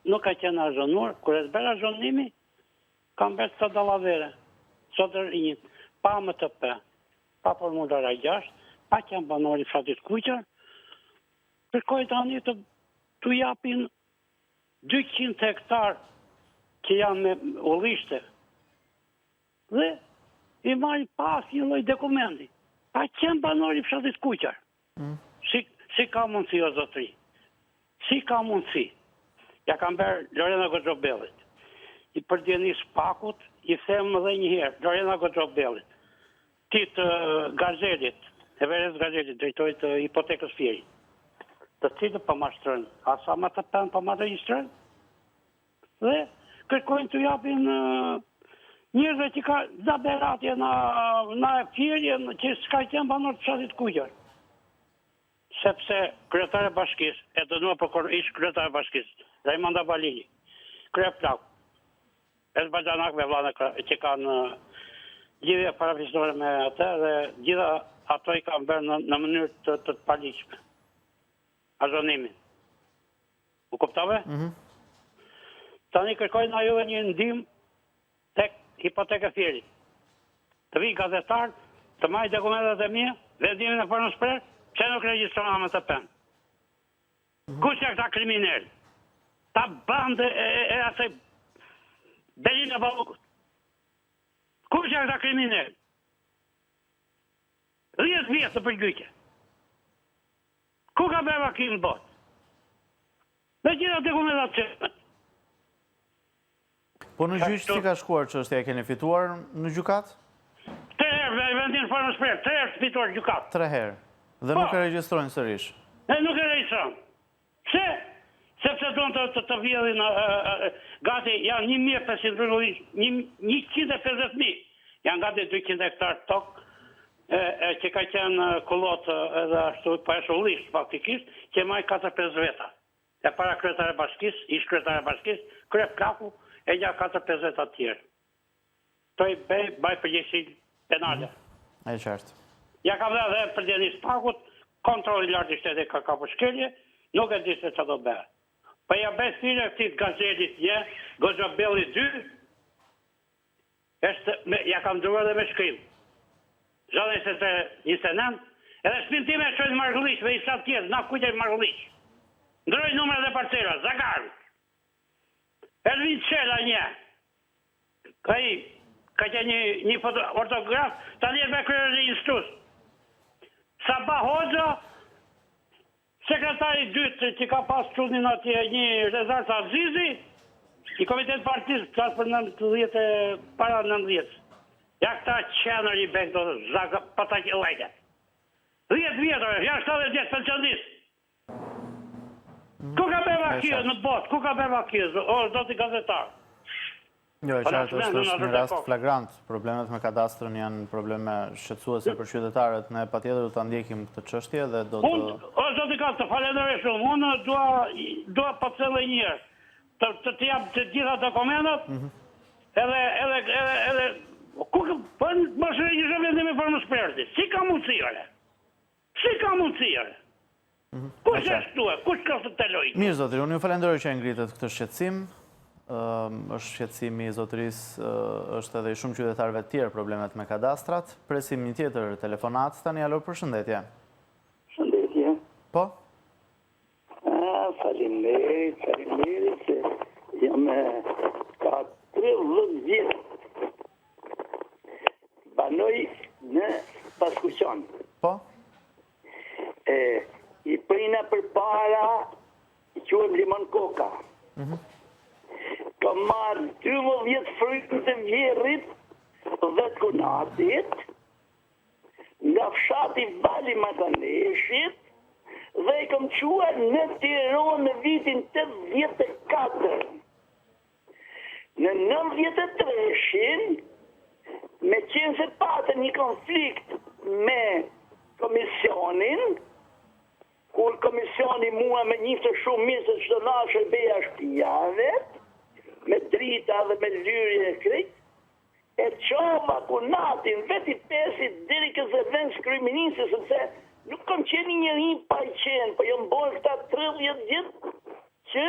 nuk ka qenë azhurnuar, kur është bërë azhurnimi, kam bërë këto dallavere. Sot është një pa AMTP, pa formular A6, pa qenë banor i fshatit Kuqar, kërkoj tani të t'u japin 200 hektar që janë me ullishte dhe i marrin pa asnjë lloj dokumenti. Pa qenë banor i fshatit Kuqar. Mm. Si, si ka mundësi o zotri? Si ka mundësi? Ja kam bërë Lorena Goxhobellit. I për dijeni SPAK-ut, i them edhe një herë, Lorena Goxhobellit. Këtij të Gazelit, Everest Gazelit, drejtorit të hipotekës Fierit, të cilët po mashtrojnë, as AMTP-në po ma regjistrojnë, dhe kërkojnë të japin njerëzve që ka nga Berati na, na Fieri, që s'ka qenë banor të fshatit Kuqar. Sepse kryetarja e bashkisë, e dënuar për ish kryetarja e bashkisë, Rajmonda Balili, kryeplaku, Është baxhanak me vllanë që kanë lidhje farefisnore me atë dhe gjitha ato i kanë bërë në, në mënyrë të, të paligjshme. Azhurnimin. U kuptove? Mm -hmm. Tani kërkoj nga juve një ndihmë tek hipoteka e Fierit. Të vijë gazetar, të marrë dokumentet e mia, vendimin e formës prerë, pse nuk regjistron AMTP-në? Kush janë këta kriminelë? Ta bandë e, e, e asaj Belinda Ballukut. Kush janë këta kriminelë? 10 vjet të përgjyqe. Ku ka bërë vaki në botë? Me gjitha dokumentat që... Po në gjyq si ka shkuar çështja, e keni fituar në gjykatë? Tre herë, me vendim formës prerë, tre herë të fituar gjykatë. Tre herë. Dhe nuk po. e regjistrojnë sërish. E nuk e regjistrojnë. Pse? Sepse duan të, të, të vjedhin gati janë 1500 rrugë, 150.000. Janë gati 200 hektar tokë e, e që ka qenë kullotë edhe ashtu, pa është ullisht faktikisht, që maj 4-5 veta. E para kryetare e bashkisë, ish kryetare e bashkisë, kryeplaku e nja 4-5 veta të tjerë. Këto i bëj, baj përgjegjësi penale. Mm, e qartë. Ja kam dhënë dhe për dijeni SPAK-ut, kontrolli i lartë i shtetit ka kapur shkelje, nuk e di se çfarë do bëhet. Po ja bëj thirrje këtij Gazelit një, Goxhobelli 2, Është me, ja kam dërguar edhe me shkrim. Zona 23, 29, edhe shpinë time e çojnë në Margëlliç me një fshat tjetër, na kujt e Margëlliç. Ndrojnë numrat e parcela, Zagar. Ervin Çela një. Ai. Ka qenë një një foto ortograf, tani është bërë kryeregjistrues. Sabah Hoxha, sekretari i dytë që ka pas çunin atje një Rezart Azizi, i komitetit partisë, flas për 90 e para 90. Ja këta qenër i bën këto zaka pataqillajke. 10 vjetër, janë 70 vjet pensionist. Ku ka bërë vaki në botë? Ku ka bërë vaki, o zoti gazetar? Jo, e qartë është është një rast flagrant. Problemet me kadastrën janë probleme shqetësuese për qytetarët. Ne patjetër do ta ndjekim këtë çështje dhe do të Unë, o zoti gazetar, të falenderoj shumë. Unë dua dua po të them edhe një herë. Të të, të jap të gjitha dokumentat. Mm -hmm. Edhe edhe edhe edhe ku po mos e një vendimi për mos Si ka mundësi ore? Si ka mundësi ore? Mhm. Kush është këtu e? Kush ka të teloj? Mirë, zotëri, unë ju falenderoj që e ngritët këtë shqetësim. Është shqetësimi i zotërisë, është edhe i shumë qytetarëve të tjerë problemet me kadastrat. Presim një tjetër telefonatë, tani alo, përshëndetje. Përshëndetje. Po? Ah, faleminderit, faleminderit se jam ka 30 vjet banoj në Paskuqan. Po? E, i prina përpara, quhem Limon Koka. Mm -hmm. Kam marrë 12 frymë të vjehrrit dhe të kunatit, nga fshati Vali i Martaneshit, dhe i kam çuar në Tiranë në vitin 84. Në 93-shin, meqenëse patën një konflikt me komisionin, kur komisioni mua më njifte shumë mirë se çdo natë shërbeja shpia vet, me drita dhe me lyrje e krejt, E çova kunatin vetë i pesi deri ke zëvendëskryeministri sepse nuk kam qenë një njeri pa i qenë, po janë bërë këta 30 vjet që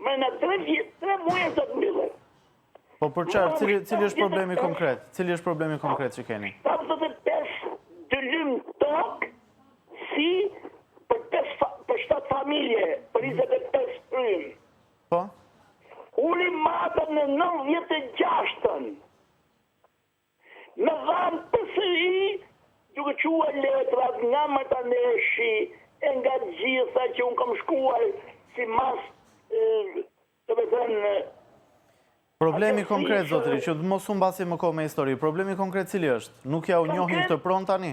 mrena 3 vjet, 3 muaj do të mbyllet. Po për çfarë, cili cili është problemi konkret? Cili është problemi konkret që keni? 75 dylym tokë si për 5 për 7 familje, për 25 frymë. Po. Unë i matën në 96-ën. Më dhanë përsëri duke çuar letrat nga Martaneshi e nga gjitha që unë kam shkuar si mas, domethënë, Problemi konkret, zotëri, që të mos humbasim më kohë me histori, problemi konkret cili është? Nuk jua njohin këtë pronë tani?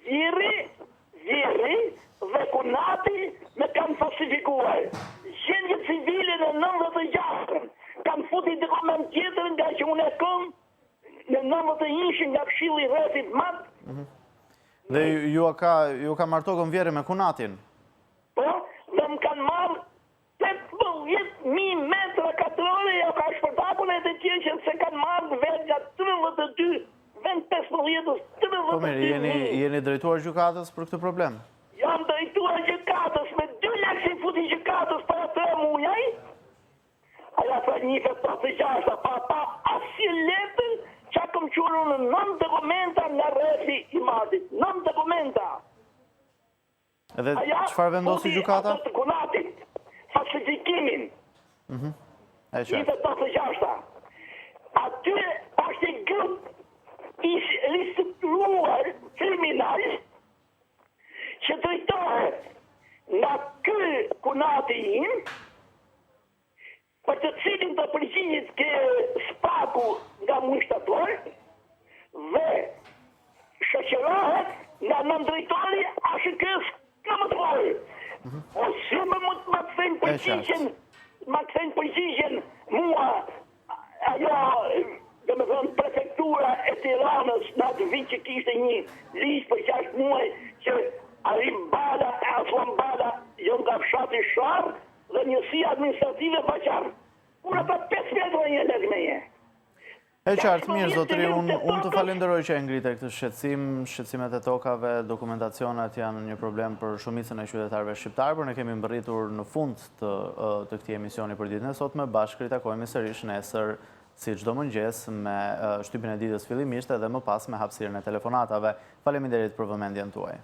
Vjehrri, vjehrri dhe kunati më kanë falsifikuar. Gjendje civile në 96-ën. Kam fut një dokument tjetër nga që unë e kam në 91-shin nga këshilli i rrethit Mat. Mhm. Dhe ju ka ju ka marrë tokën vjehrri me kunatin? Po, dhe më kanë marrë 18000 metra katrore ja ka shpërtakun e të tjerë që se kanë marrë vetë nga 32 vend 15-ës 32 Po mirë, jeni, jeni drejtuar gjykatës për këtë problem? Jam drejtuar gjykatës me dy lekë si futi gjykatës para tre muaj, aja tha një fe 86 pa pa asnjë letër që kam çuar unë nëntë dokumenta nga rrethi i Matit, nëntë dokumenta. Dhe çfarë vendosi gjykata? Aja futi atë të kunatit, falsifikimin. Mhm. E qartë. 86-ta. Aty është një grup i ristrukturuar kriminal që drejtohet nga ky kunati im, për të cilin do përgjigjet ke SPAK-u nga muaji shtator dhe shoqërohet nga nëndrejtori ASHK-së ka më të forë. Mhm. O si më mund të ma kthejnë përgjigjen, ma kthejnë përgjigjen mua ajo, domethënë, prefektura e Tiranës në atë vit që kishte një ligj për 6 muaj që Arif Bala e Asllan Bala jo nga fshati Sharr Dhe njësia administrative Baqan. Kur ata 5 metra një lek me një. E qartë, mirë, zotëri, unë unë të falenderoj që e ngrite këtë shqetësim, shqetësimet e tokave, dokumentacionet janë një problem për shumicën e qytetarëve shqiptarë, por ne kemi mbërritur në fund të, të këtij emisioni për ditën e sotme, bashkë ritakohemi sërish nesër si çdo mëngjes me shtypin e ditës fillimisht edhe më pas me hapësirën e telefonatave. Faleminderit për vëmendjen tuaj.